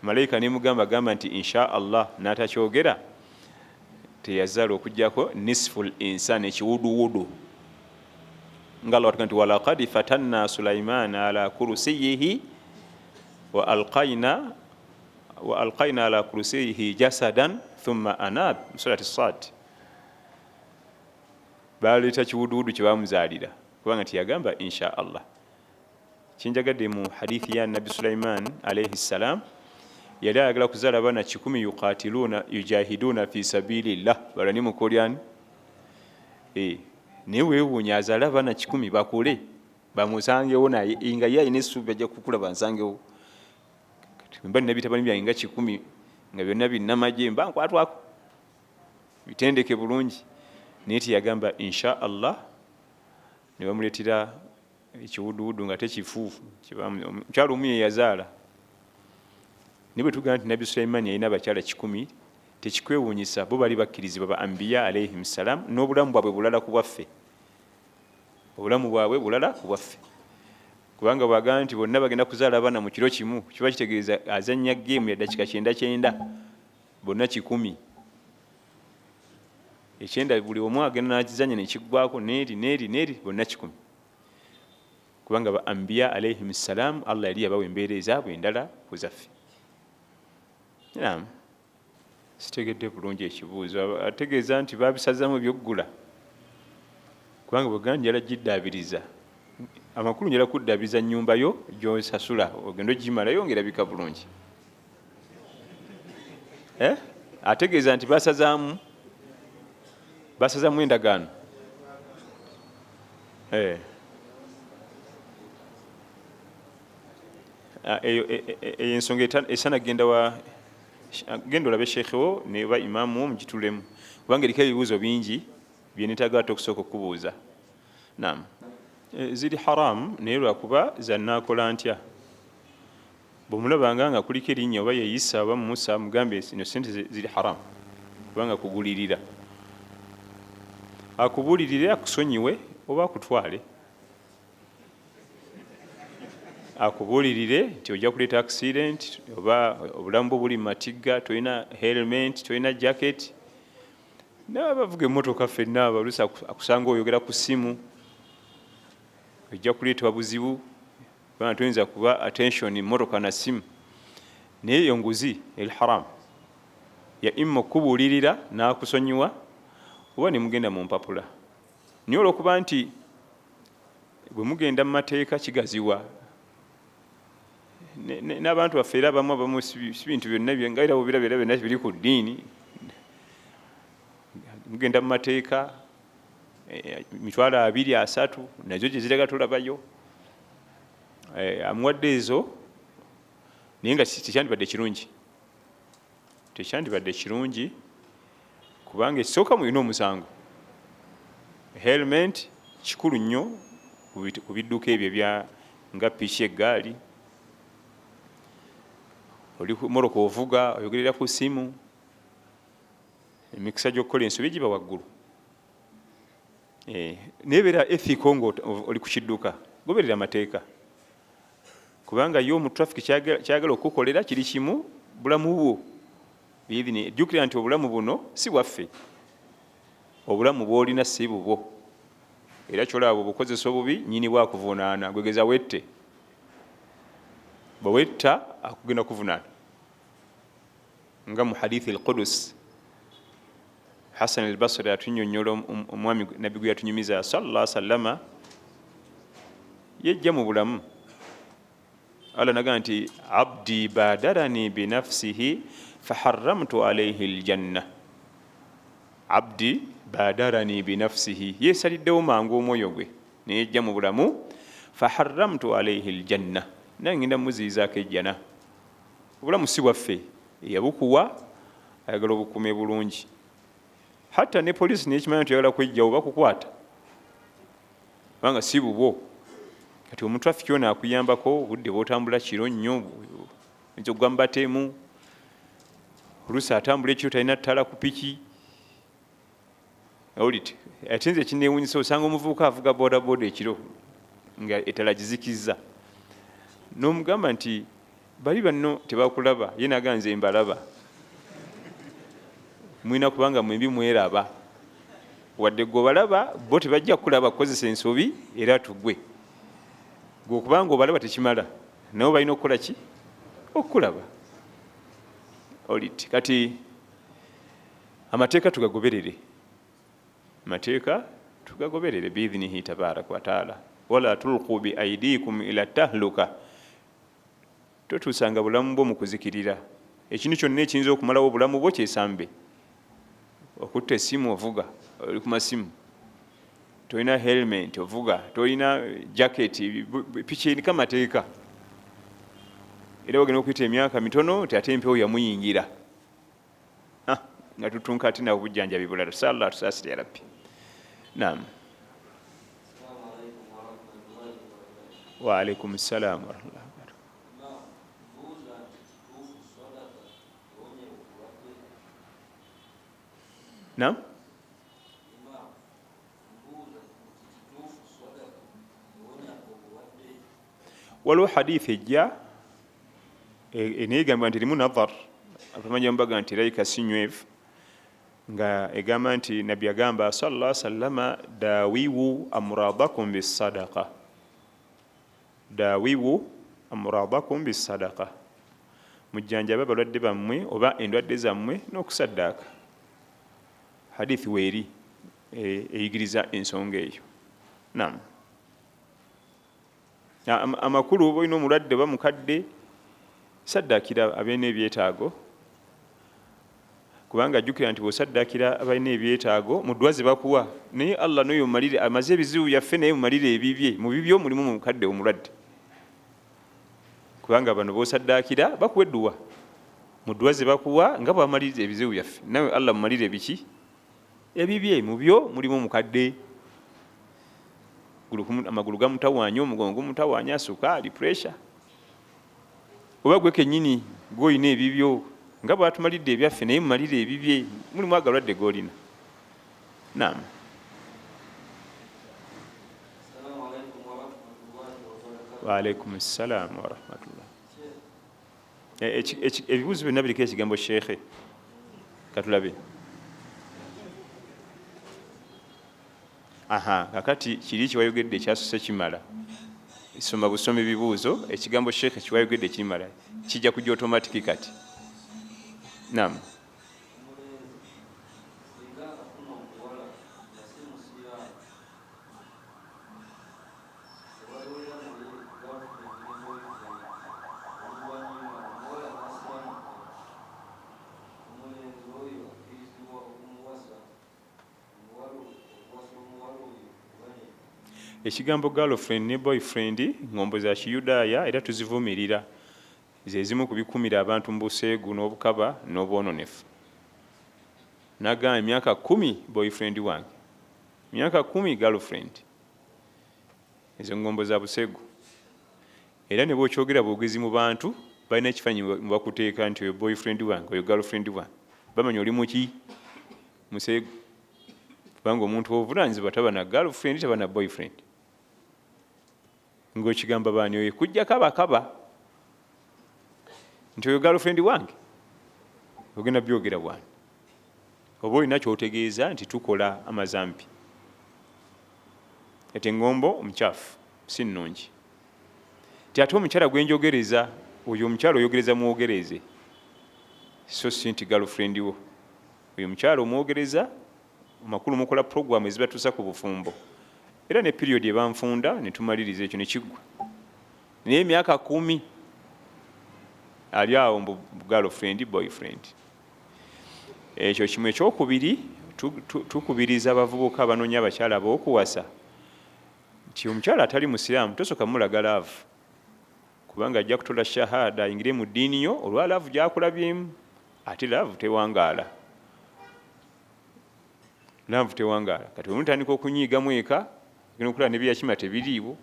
[SPEAKER 1] Malayika nemugamba gamba nti insha Allah, n'atakyogera, teyazaala okugjako nisful insan, ekiwuduwudu. Nga Allah watuga nti walaqad fatanna Sulaimana ala kurusiyihi wa alqayna ala kurusiyihi jasadan thumma anab, surati Sad. Baleeta kiwuduwudu kye bamuzaalira kubanga tiyagamba insha Allah. Kinjagadde mu hadithi ya Nabbi Sulaiman alaihi ssalam, yali ayagala kuzaala abaana 100 yuqatiluna yujahiduna fi sabilillah, balwane mukolyani. Naye weewuunya azaale abaana 100 bakule bamusangewo, naye nga ye alina essuubi ajja kukula bansangewo. Mba nina bitabani byange nga 100 nga byonna binnamagye, mba nkwatwako bitendeke bulungi. Naye teyagamba insha Allah ne bamuleetera ekiwuduwudu nga tekifu. Omukyala omu ye yazaala. Naye bwe tugamba nti Nabbi Sulaimaani yalina abakyala 100, tekikwewuunyisa, bo bali bakkirizibwa ba ambiya alaihim salam, n'obulamu bwabwe bulala ku bwaffe. Obulamu bwabwe bulala ku bwaffe. Kubanga bw'agamba nti bonna bagenda kuzaala abaana mu kiro kimu, kiba kitegeeza azannya geemu ya ddakika kyenda kyenda, bonna 100. Ekyenda buli omu agenda n'akizannya ne kiggwako, n'eri, n'eri, n'eri, bonna 100. Kubanga ba ambiya alaihim salam, Allah yali yabawa embeera ezaabwe endala ku zaffe. Naam. Sitegedde bulungi ekibuuzo. Ategeeza nti babisazamu ebyoggula. Kubanga bwe gamba njala giddaabiriza, amakulu njala kuddaabiriza nnyumba yo gy'osasula ogenda ogimalayo ng'erabika bulungi. Ategeeza nti basazaamu endagaano. Eyo ensonga esana genda wa genda olabe sheikh wo ne ba imaamu wo mugitulemu, kubanga eriko ebibuuzo bingi bye neetaaga ate okusooka okubuuza. Naam. Ziri haramu, naye lwakuba zannaakola ntya. Bw'omulabanga nga kuliko erinnya oba yeeyisa oba Musa, mugambe zino ssente ziri haramu kubanga kugulirira. Akubuulirire akusonyiwe oba akutwale. Akubuulirire nti ojja kuleeta accident oba obulamu bwo buli mu matigga, tolina helmet, tolina jacket. N'abavuga emmotoka ffenna oluusi akusanga oyogera ku ssimu, ojja kuleetebwa buzibu kubanga toyinza kuba attention mmotoka na ssimu. Naye eyo nguzi eri haramu. Ya imma okukubuulirira n'akusonyiwa oba ne mugenda mu mpapula. Naye olw'okuba nti bwe mugenda mu mateeka kigaziwa, n'abantu baffe era abamu si bintu byonna nga era bw'obiraba era byonna biri ku ddiini. Mugenda mu mateeka, 20,000 30 nazo gye ziraga tolabayo. Amuwadde ezo, naye nga tekyandibadde kirungi. Tekyandibadde kirungi kubanga ekisooka mulina omusango. Helmet kikulu nnyo ku bidduka ebyo ebya nga piki, eggaali. Oli ku mmotoka ovuga, oyogerera ku ssimu, emikisa gy'okukola ensobi giba waggulu. Naye beera ethical ng'oli ku kidduka, goberera amateeka. Kubanga ye omu traffic kyagala okukukolera kiri kimu, bulamu bwo. Jjukira nti obulamu buno si bwaffe. Obulamu bw'olina si bubwo. Era ky'olaba bw'obukozesa obubi, nnyini bwo akuvunaana, gwegeza wette. Bwe wetta akugenda kuvunaana. Nga mu hadithi al-Qudus, Hassan al-Basri atunnyonnyola omwami Nabbi gwe yatunyumiza sallallahu alaihi wasallama, yejja mu bulamu. Allah n'agamba nti abdi badarani binafsihi faharramtu alayhi aljanna. Abdi badarani binafsihi, yeesaliddewo mangu omwoyo gwe ne yejja mu bulamu, faharramtu alayhi aljanna, nange ngenda muziyizaako ejjana. Obulamu si bwaffe, eyabukuwa ayagala obukuume bulungi. Hatta ne poliisi nekimanya nti oyagala kwejjawo bakukwata kubanga si bubwo. Kati omutrafiki ono akuyambako obudde bw'otambula kiro nnyo, oyinza okugwa mu batemu. Oluusi atambula ekiro talina ttala ku piki. Owulidde? Ate nze ekinneewuunyisa osanga omuvubuka avuga bodaboda ekiro nga ettala agizikizza, n'omugamba nti bali banno tebakulaba, ye n'agamba nze mbalaba. Mulina kubanga mwembi mweraba, wadde gwe obalaba bo tebajja kukulaba kukozesa ensobi era tugwe. Gwe okubanga obalaba tekimala, nabo balina okukola ki? Okukulaba. Owulidde? Kati amateeka tugagoberere. Amateeka tugagoberere biidhinihi tabaraka wa taala. Wala tulqu bi aidikum ila tahluka, totuusanga bulamu bwo mu kuzikirira. Ekintu kyonna ekiyinza okumalawo obulamu bwo kyesambe. Okutta essimu ovuga, oli ku masimu, tolina helmet ovuga, tolina jacket, piki eriko amateeka. Era wagenda okuyita emyaka mitono nti ate empewo yamuyingira. Nga tutunka ate nabwo bujjanjabi bulala. Tusaala Allah atusaasire ya Rabbi. Naam. Wa alaikum salam wa rahmatullahi. Naam. Waliwo hadithi ejja enegamba nti erimu nadhar, abamanya mbaga nti erabika si nywevu, nga egamba nti nabbi agamba sallallahu alaihi wasallama, dawiwu amradakum bisadaqa, dawiwu amradakum bisadaqa, mujjanjabe abalwadde bammwe oba endwadde zammwe n'okusaddaaka. Hadithi weeri eyigiriza ensonga eyo. Naam. Amakulu oba olina omulwadde oba mukadde, saddaakira abalina ebyetaago, kubanga jjukira nti bw'osaddaakira abalina ebyetaago mu ddwa ze bakuwa, naye Allah n'oyo mumalire amaze ebizibu byaffe, naye mumalire ebibye, mu bibyo mulimu mukadde omulwadde, kubanga bano b'osaddaakira bakuwa edduwa, mu ddwa ze bakuwa nga bw'amaliriza ebizibu byaffe, nawe Allah mumalire biki ebibye, mu byo mulimu mukadde, amagulu gamutawaanya, omugongo gumutawaanya, sukaali, pressure, oba gwe kennyini gw'olina ebibyo nga bw'atumalidde ebyaffe, naye mumalire ebibye, mulimu agalwadde g'olina. Naam. Wa alaikum salam wa rahmatullah. Ebibuuzo byonna biriko ekigambo sheekhe, katulabe. Aha, kakati kiri kiwayogedde ekyasuse kimala, soma busomi bibuuzo, ekigambo sheekhe kiwayogedde kimala, kijja kujja automatic kati. Naam. Ekigambo girlfriend ne boyfriend ngombo za Kiyudaaya era tuzivumirira, ze zimu ku bikumira abantu mu buseegu n'obukaba n'obwononefu. Nagamba emyaka 10 boyfriend wange, emyaka 10 girlfriend, ezo ngombo za buseegu. Era ne bw'okyogera bwogezi mu bantu balina ekifaananyi mwe bakuteeka nti oyo boyfriend wange, oyo girlfriend wange, bamanya oli muki museegu, kubanga omuntu obuvunaanyizibwa taba na girlfriend, taba na boyfriend. Ng'okigamba baani oyo kujjako abakaba nti oyo girlfriend wange, ogenda byogera bwani, oba olina ky'otegeeza nti tukola amazambi. Ate engombo omukyafu si nnungi. Ti ate omukyala gwe njogereza, oyo omukyala oyogereza mwogereze, so si nti girlfriend wo. Oyo omukyala omwogereza, amakulu mukola programu ezibatuusa ku bufumbo, era ne period ebanfunda ne tumaliriza ekyo ne kiggwa. Naye emyaka 10 ali awo mbu girlfriend, boyfriend. Ekyo kimu. Ekyokubiri, tukubiriza abavubuka abanoonya abakyala ab'okuwasa nti omukyala atali musiraamu tosooka mulaga laavu, kubanga ajja kutola shahada ayingire mu ddiini yo olwa laavu gy'akulabyemu. Ate laavu tewangaala, laavu tewangaala. Kati bwe mutandika okunyiigamu eka, ogenda okulaba ne byeyakima tebiriiwo,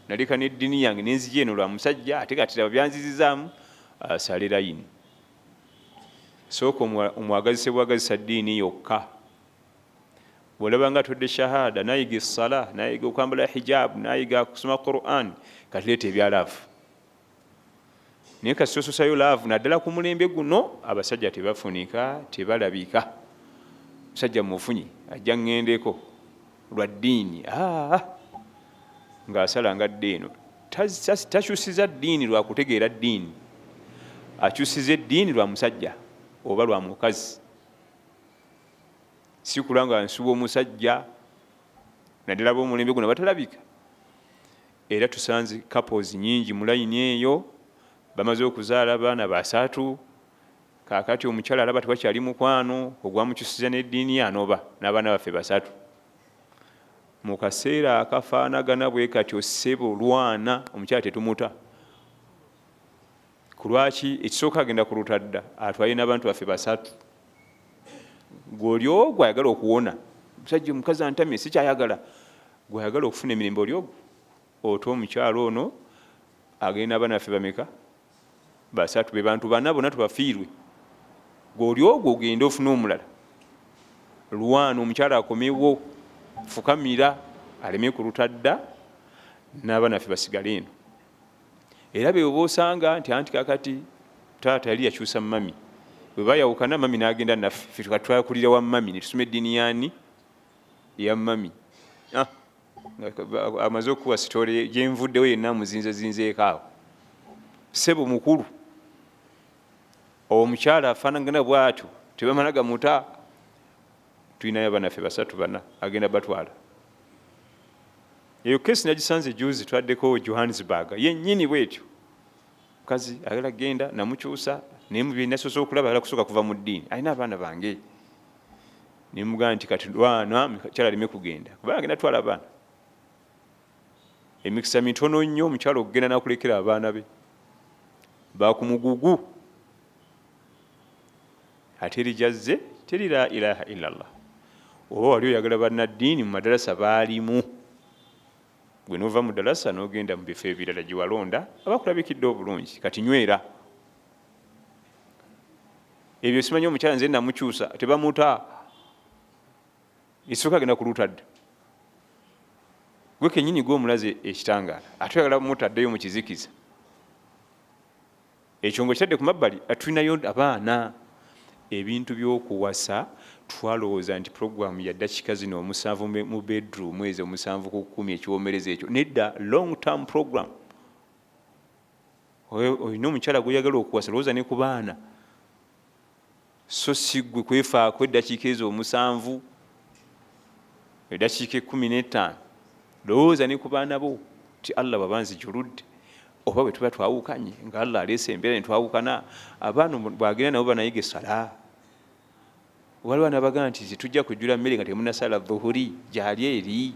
[SPEAKER 1] naleka n'eddiini yange nenzija eno lwa musajja, ate kati laba byanzizizaamu, asale layini. Sooka omwagazise bwagazisa ddiini yokka. Bw'olaba nga atodde shahada, n'ayiga essala, n'ayiga okwambala hijab, n'ayiga kusoma Quran, kati leeta ebya laavu. Naye kasita ososayo laavu, naddala ku mulembe guno abasajja tebafunika, tebalabika. Musajja mufunyi ajja ŋŋendeko lwa ddiini, ng'asala nga dde eno. Takyusiza ddiini lwa kutegeera ddiini, akyusiza eddiini lwa musajja oba lwa mukazi. Si kulwa nga nsuba omusajja, naddala b'omulembe guno batalabika. Era tusanze couples nyingi mu layini eyo, bamaze okuzaala abaana 3, kaakati omukyala alaba tewakyali mukwano ogwamukyusiza n'eddiini, anoba n'abaana baffe 3. Mu kaseera akafaanagana bwe katyo, ssebo lwana omukyala tetumuta. Ku lwaki? Ekisooka agenda ku lutadda atwale n'abantu baffe 3. Gw'oli ogwo ayagala okuwona Musajja omukazi antamye, sikyayagala. Gweyagala okufuna emirembe oli ogwo, ota omukyalo ono agenda n'abaana baffe bameka? Basatu. Be bantu bana bonna tubafiirwe. Gweoli ogwo, ogende ofune omulala. Lwana omukyala akomewo, fukamira aleme kulutadda, n'abaana baffe basigale eno. Era bebo bosanga nti anti kakati taata yali yakyusa mami, bwe bayawukana mami n'agenda naffe, ffe twakulira wa mami netusoma eddiini yani ya mami. Amaze okuwa sitole gyenvuddewo yenna amuzinzezinzeeko awo. Sebo mukulu, omukyala afaanagana bwatyo tebamala gamuta. Tulinayo abanaffe basatu bana, agenda batwala. Eyo kesi nagisanze juzi, twaddeko Johannesburg yennyini bwetyo. Mukazi ayagala genda namukyusa, naye mubyenasoose okulaba ayagala kusooka kuva mu ddiini, alina abaana bange. Nemugamba nti kati lwana mukyala aleme kugenda, kubanga agenda twala abaana. Emikisa mitono nnyo omukyala okugenda nakulekera abaana be bakumugugu, ate erijazze teri la ilaha illallah. Oba wali oyagala bannaddiini mu madarasa baalimu, gwe nova mu darasa n'ogenda mu bifo ebirala gye walonda abakulabikidde obulungi. Kati nywera ebyo. Simanyi omukyala nze namukyusa, tebamuta, esooka agenda kulutadda. Gwe kenyini gwe omulaze ekitangaala, ate oyagala mutaddeyo mu kizikiza. Ekyo nga okitadde ku mabbali, tulinayo abaana. Ebintu by'okuwasa twalowooza nti puroguramu ya ddakiika zino omusanvu mu bedroom, ezo 7 ku 10, ekiwomereza ekyo. Nedda, long term program. Olina omukyala gweyagala okuwasa, lowooza ne ku baana, so si gwe kwefaako eddakiika ezo omusanvu, eddakiika 15. Lowooza ne ku baana bo ti Allah bwaba nzijuludde, oba bwe tuba twawukanye nga Allah aleese embeera ne twawukana, abaana bwagenda nabo banayiga essala. Waliwo nabagaa nti tetujja kujjula mmere nga temunasala dhuhuri, gyali eri.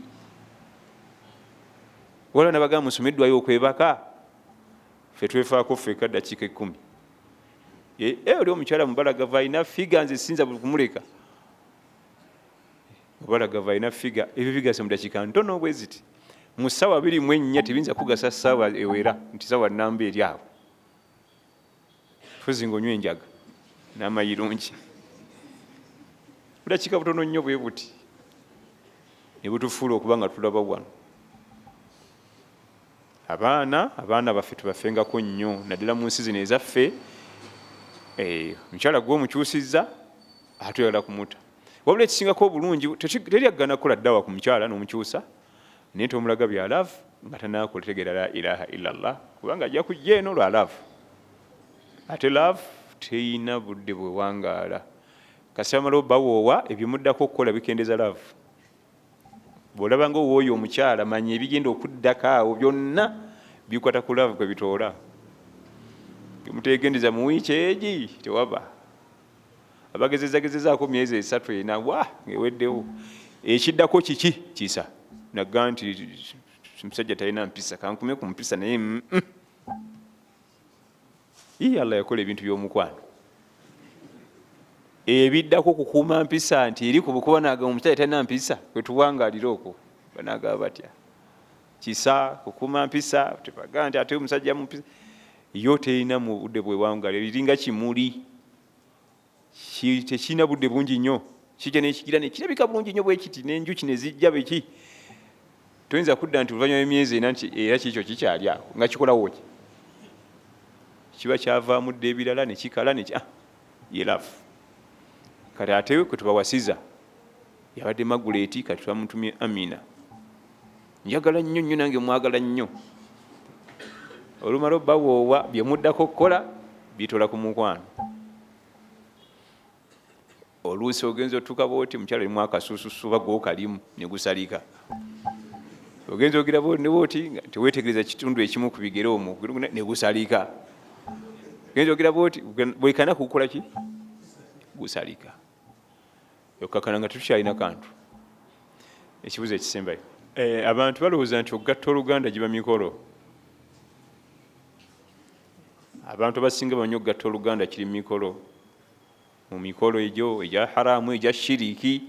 [SPEAKER 1] Waliwo nabagaa musomeddwayo okwebaka. Ffe twefaako ffeka ddakiika 10. Oli omukyala mubalagavu, alina figure, nze sinza kumuleka, mubalagavu, alina figure. Ebyo bigasa mu dakiika ntono bwe ziti, mu ssaawa 24. Tebiyinza kugasa ssaawa ewera nti saawa namba eri awo fuzi nga onywa enjaga n'amayirungi. Budakiika butono nnyo bwe buti ne butufuula okuba nga tulaba wano abaana. Abaana baffe tubafengako nnyo, naddala mu nsi zino ezaffe. Omukyala gwe omukyusizza, ate oyagala kumuta. Wabula ekisingako obulungi, teri agana kukola ddawa ku mukyala n'omukyusa, naye tomulaga bya love nga tanakola tegeera la ilaha illallah, kubanga ajja kujja eno lwa love, ate love teyina budde bwewangaala. Kasita bamala obawoowa, ebyo muddako okukola bikendeza love. Bw'olaba nga owooyo omukyala, manya ebigenda okuddako awo byonna bikwata ku love kwe bitoola. Mutegendeza mu wiiki egi tewaba abagezezagezezaako myezi 3, 4, wa ng'eweddewo. Ekiddako kiki? Kisa naga nti musajja talina mpisa, kankume ku mpisa. Naye Ii, Allah yakola ebintu by'omukwano ebiddako kukuuma mpisa nti eri kuba naga omusajja talina mpisa, kwetuwangalira okwo banagaba batya? Kisa kukuuma mpisa, tebagaa nti ate omusajja mumpisa yo terina mu budde bwewangalira. Liringa kimuli, tekirina budde bungi nnyo, kijja nekigira nekirabika bulungi nnyo bwekiti, n'enjuki nezijja beki. Toyinza kudda nti oluvanyuma lw'emyezi 4 nti era kikyo kikyali awo nga kikolawo ki. Kiba kyavaamu dda ebirala nekikala neki. Ye love. Kati ate kwe tubawasiza yabadde Maguleti, kati twamutumye Amina. Njagala nnyo nnyo, nange mwagala nnyo. Olumala obawoowa, byemuddako okukola bitola ku mukwano. Oluusi ogenza otuuka bwoti, mukyala erimu akasususu oba gwokalimu negusalika. Ogenza ogira bwoti nga tewetegereza kitundu ekimu ku bigere omwo negusalika. Ogenza ogira bwoti, buli kanaku kukola ki, gusalika, okakana nga tetukyalina kantu. Ekibuzo ekisembayo, abantu balowooza nti okugatta oluganda giba mikolo. Abantu abasinga bamanyi okugatta oluganda kiri mikolo, mu mikolo egyo egya haramu, egya shiriki.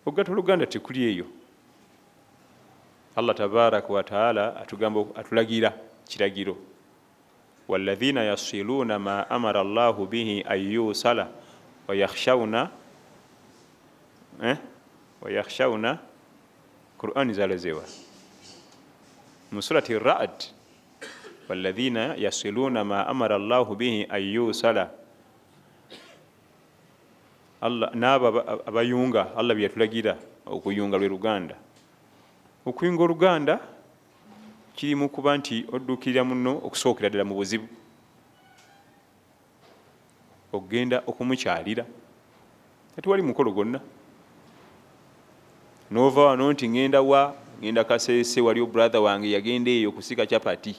[SPEAKER 1] Okugatta oluganda tekuli eyo. Allah tabaraka wataala atugamba, atulagira kiragiro, walladhina yasiluuna ma amara llahu bihi an yusala wayakhshawna, wayakhshawna. Qurani zalazewa mu surati Rad, walladhina yasiluuna ma amara llahu bihi an yusala, n'abo abayunga Allah bye yatulagira okuyunga, lwe luganda. Okuyunga oluganda kiri mu kuba nti oddukirira muno okusookera ddala mu buzibu, okugenda okumukyalira. Tewali mukolo gwonna nova wano nti ngenda wa, ngenda Kasese, waliyo brother wange yagenda eyo kusika chapati,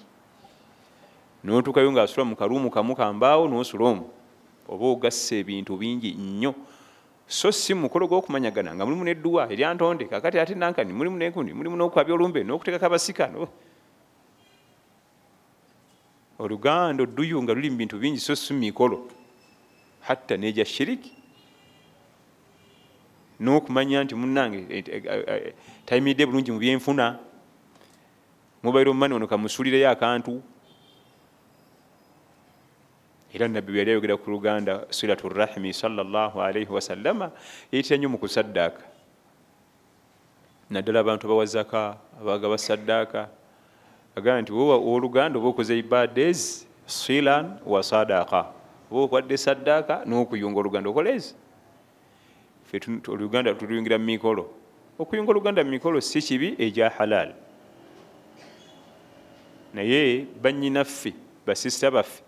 [SPEAKER 1] notuukayo ngaasula mu karuumu kamu kambaawo, nosula omwo, oba ogasse ebintu bingi nnyo. So si mukolo gw'okumanyagana nga mulimu nedduwa eryantonde kakati ate nankani, mulimu nenkundi, mulimu n'okwabya olumbe n'okuteekako abasika. Oluganda odduyu nga luli mu bintu bingi, so si mikolo hatta neja shiriki. N'okumanya nti munnange tayimiridde bulungi mu byenfuna, mobile money ono kamusulireyo akantu. Era Nabbi bwe yali ayogera ku luganda, silatu rahimi, sallallahu alaihi wasallama, yayitira nnyo mu kusaddaaka, naddala abantu abawa zaka, abagaba saddaaka. Agamba nti owooluganda oba okoze ibaada ezi, silan wa sadaka, oba okwadde saddaaka n'okuyunga oluganda okola ezi. Fe oluganda tuluyungira mu mikolo. Okuyunga oluganda mu mikolo si kibi egya halal, naye bannyinaffe, basisita baffe,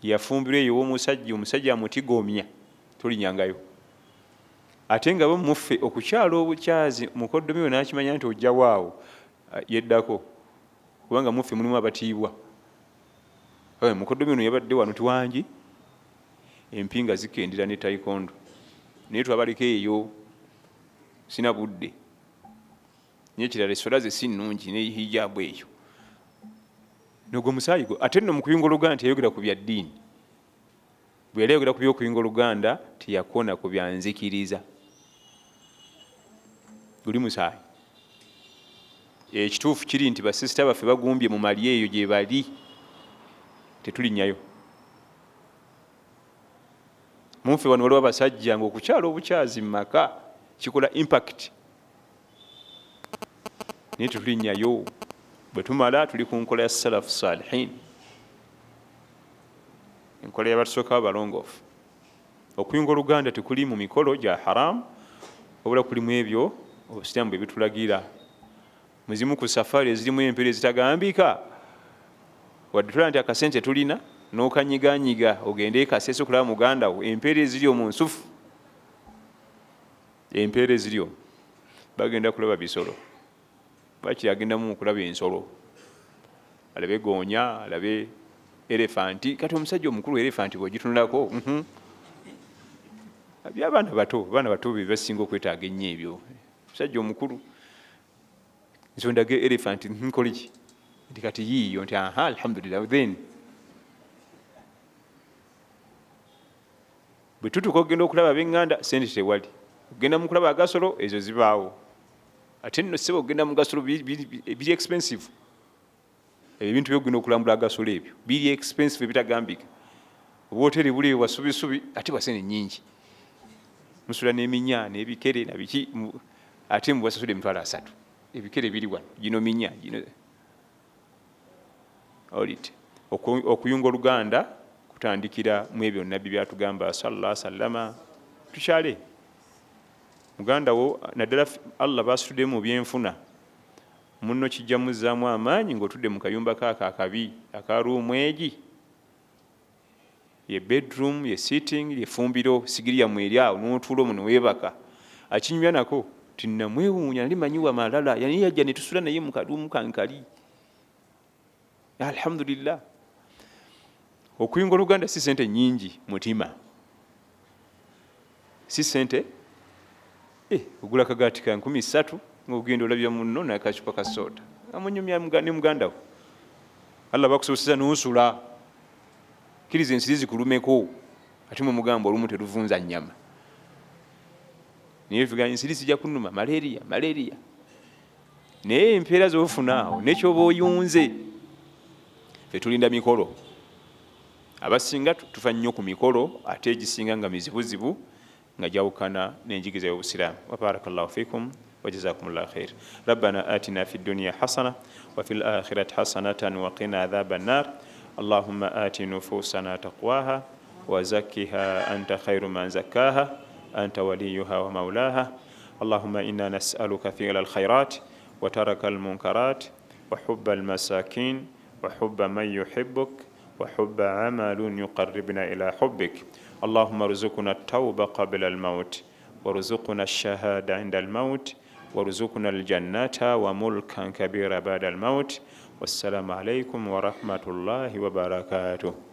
[SPEAKER 1] yafumbirwa eyo owomusajja, omusajja amutigomya, tolinyangayo. Ate nga bo muffe okukyala obukyazi mukoddomi we n'akimanya nti ojjawaawo yeddako, kubanga muffe mulimu abatiibwa. Mukoddomi ono yabadde wano tiwangi, empinga zikendera ne taikondo, naye twabaleka eyo, sina budde. Nekirala esola ze si nnungi ne hijabu eyo nogwo musaayi gwo. Ate nno mu kuyunga oluganda teyayogera ku bya ddiini. Bwe yali ayogera ku byokuyunga oluganda teyakona ku byanzikiriza, guli musaayi. Ekituufu kiri nti basisita baffe bagumbye mu mali eyo gye bali, tetulinnyayo. Munfe wano waliwo abasajja nga okukyala obukyazi mu maka kikola impact, naye tetulinnyayo. Bwe tumala tuli ku nkola ya salafu salihin, enkola yabatusookawo balongoofu. Okuyunga oluganda tekuli mu mikolo gya haramu, wabula kulimu ebyo obusiraamu bwe bitulagira. Muzimu ku safaari ezirimu empeera ezitagambika, wadde tulaba nti akasente tulina n'okanyiganyiga ogende Kasese okulaba muganda wo, empeera eziri omu nsufu, empeera eziri omu. Bagenda kulaba bisolo, bakiri agendamu okulaba ensolo, alabe goonya, alabe elefanti. Kati omusajja omukulu elefanti bwegitunulako, byabaana bato, abaana bato be basinga okwetaaga ennyo ebyo. Omusajja omukulu nsondage elefanti nkoleki nti kati yiiyo nti aha, alhamdulillah. Then bwe tutuuka okugenda okulaba ab'eŋŋanda, sente tewali. Okugenda mu kulaba agasolo, ezo zibaawo. Ate nno ssebo okugenda mu gasolo biri expensive. Ebintu byokugenda okulambula agasolo ebyo biri expensive ebitagambika. Obwoteri buli wasubisubi ate bwa sente nyingi, musula n'eminya n'ebikere nabiki, ate mubasasula 300,000. Ebikere biri wano, gino minya gino olit. Okuyunga oluganda kutandikira mu ebyo Nabbi byatugamba sallallahu sallama. Tukyale muganda wo, naddala Allah basituddemu mu byenfuna, munno kijja muzzaamu amaanyi ng'otudde mu kayumba kaako akabi aka ruumu egi, ye bedroom, ye sitting, ye fumbiro, sigiri yammwe eri awo, n'otuula omwo neweebaka, akinyumya nako ti namwewuunya, nali manyiwa malala yani yajja netusula naye mu karuumu kankali, alhamdulillah. Okuyunga oluganda si sente nyingi, mutima si sente. Ogula kagaati ka 3,000 ngaogenda olabya munno nakacupa ka soda, amunyumya ne muganda wo. Allah bakusoboseza nosula, kkiriza ensiri zikulumeko, ate mwe mugamba olumu teruvunza nyama. Naye tugaa ensiri zijja kunuma, malaria, malaria, naye empeera zofuna awo nekyoba oyunze. Fe tulinda mikolo, abasinga tufa nnyo ku mikolo, ate egisinga nga mizibuzibu, nga gyawukana n'enjigiriza y'Obusiraamu. Wabarakallahu fikum wajazakumullahu khair. Rabbana atina fi dunya hasana wa fil akhirati hasanatan wa qina adhaba nnar. Allahumma ati nufusana taqwaha wa zakkiha anta khairu man zakkaha anta waliyuha wa maulaha. Allahumma inna nas'aluka fi'la alkhairat wa taraka almunkarat wa hubba almasakin wa hubba man yuhibbuk wa hubba amalun yuqarribna ila hubbik. Allahumma rzuqna at-tawba qabla al-maut warzuqna ash-shahada inda al-maut warzuqna al-jannata wa mulkan kabira ba'da al-maut. Wassalamu alaykum wa rahmatullahi wa barakatuh.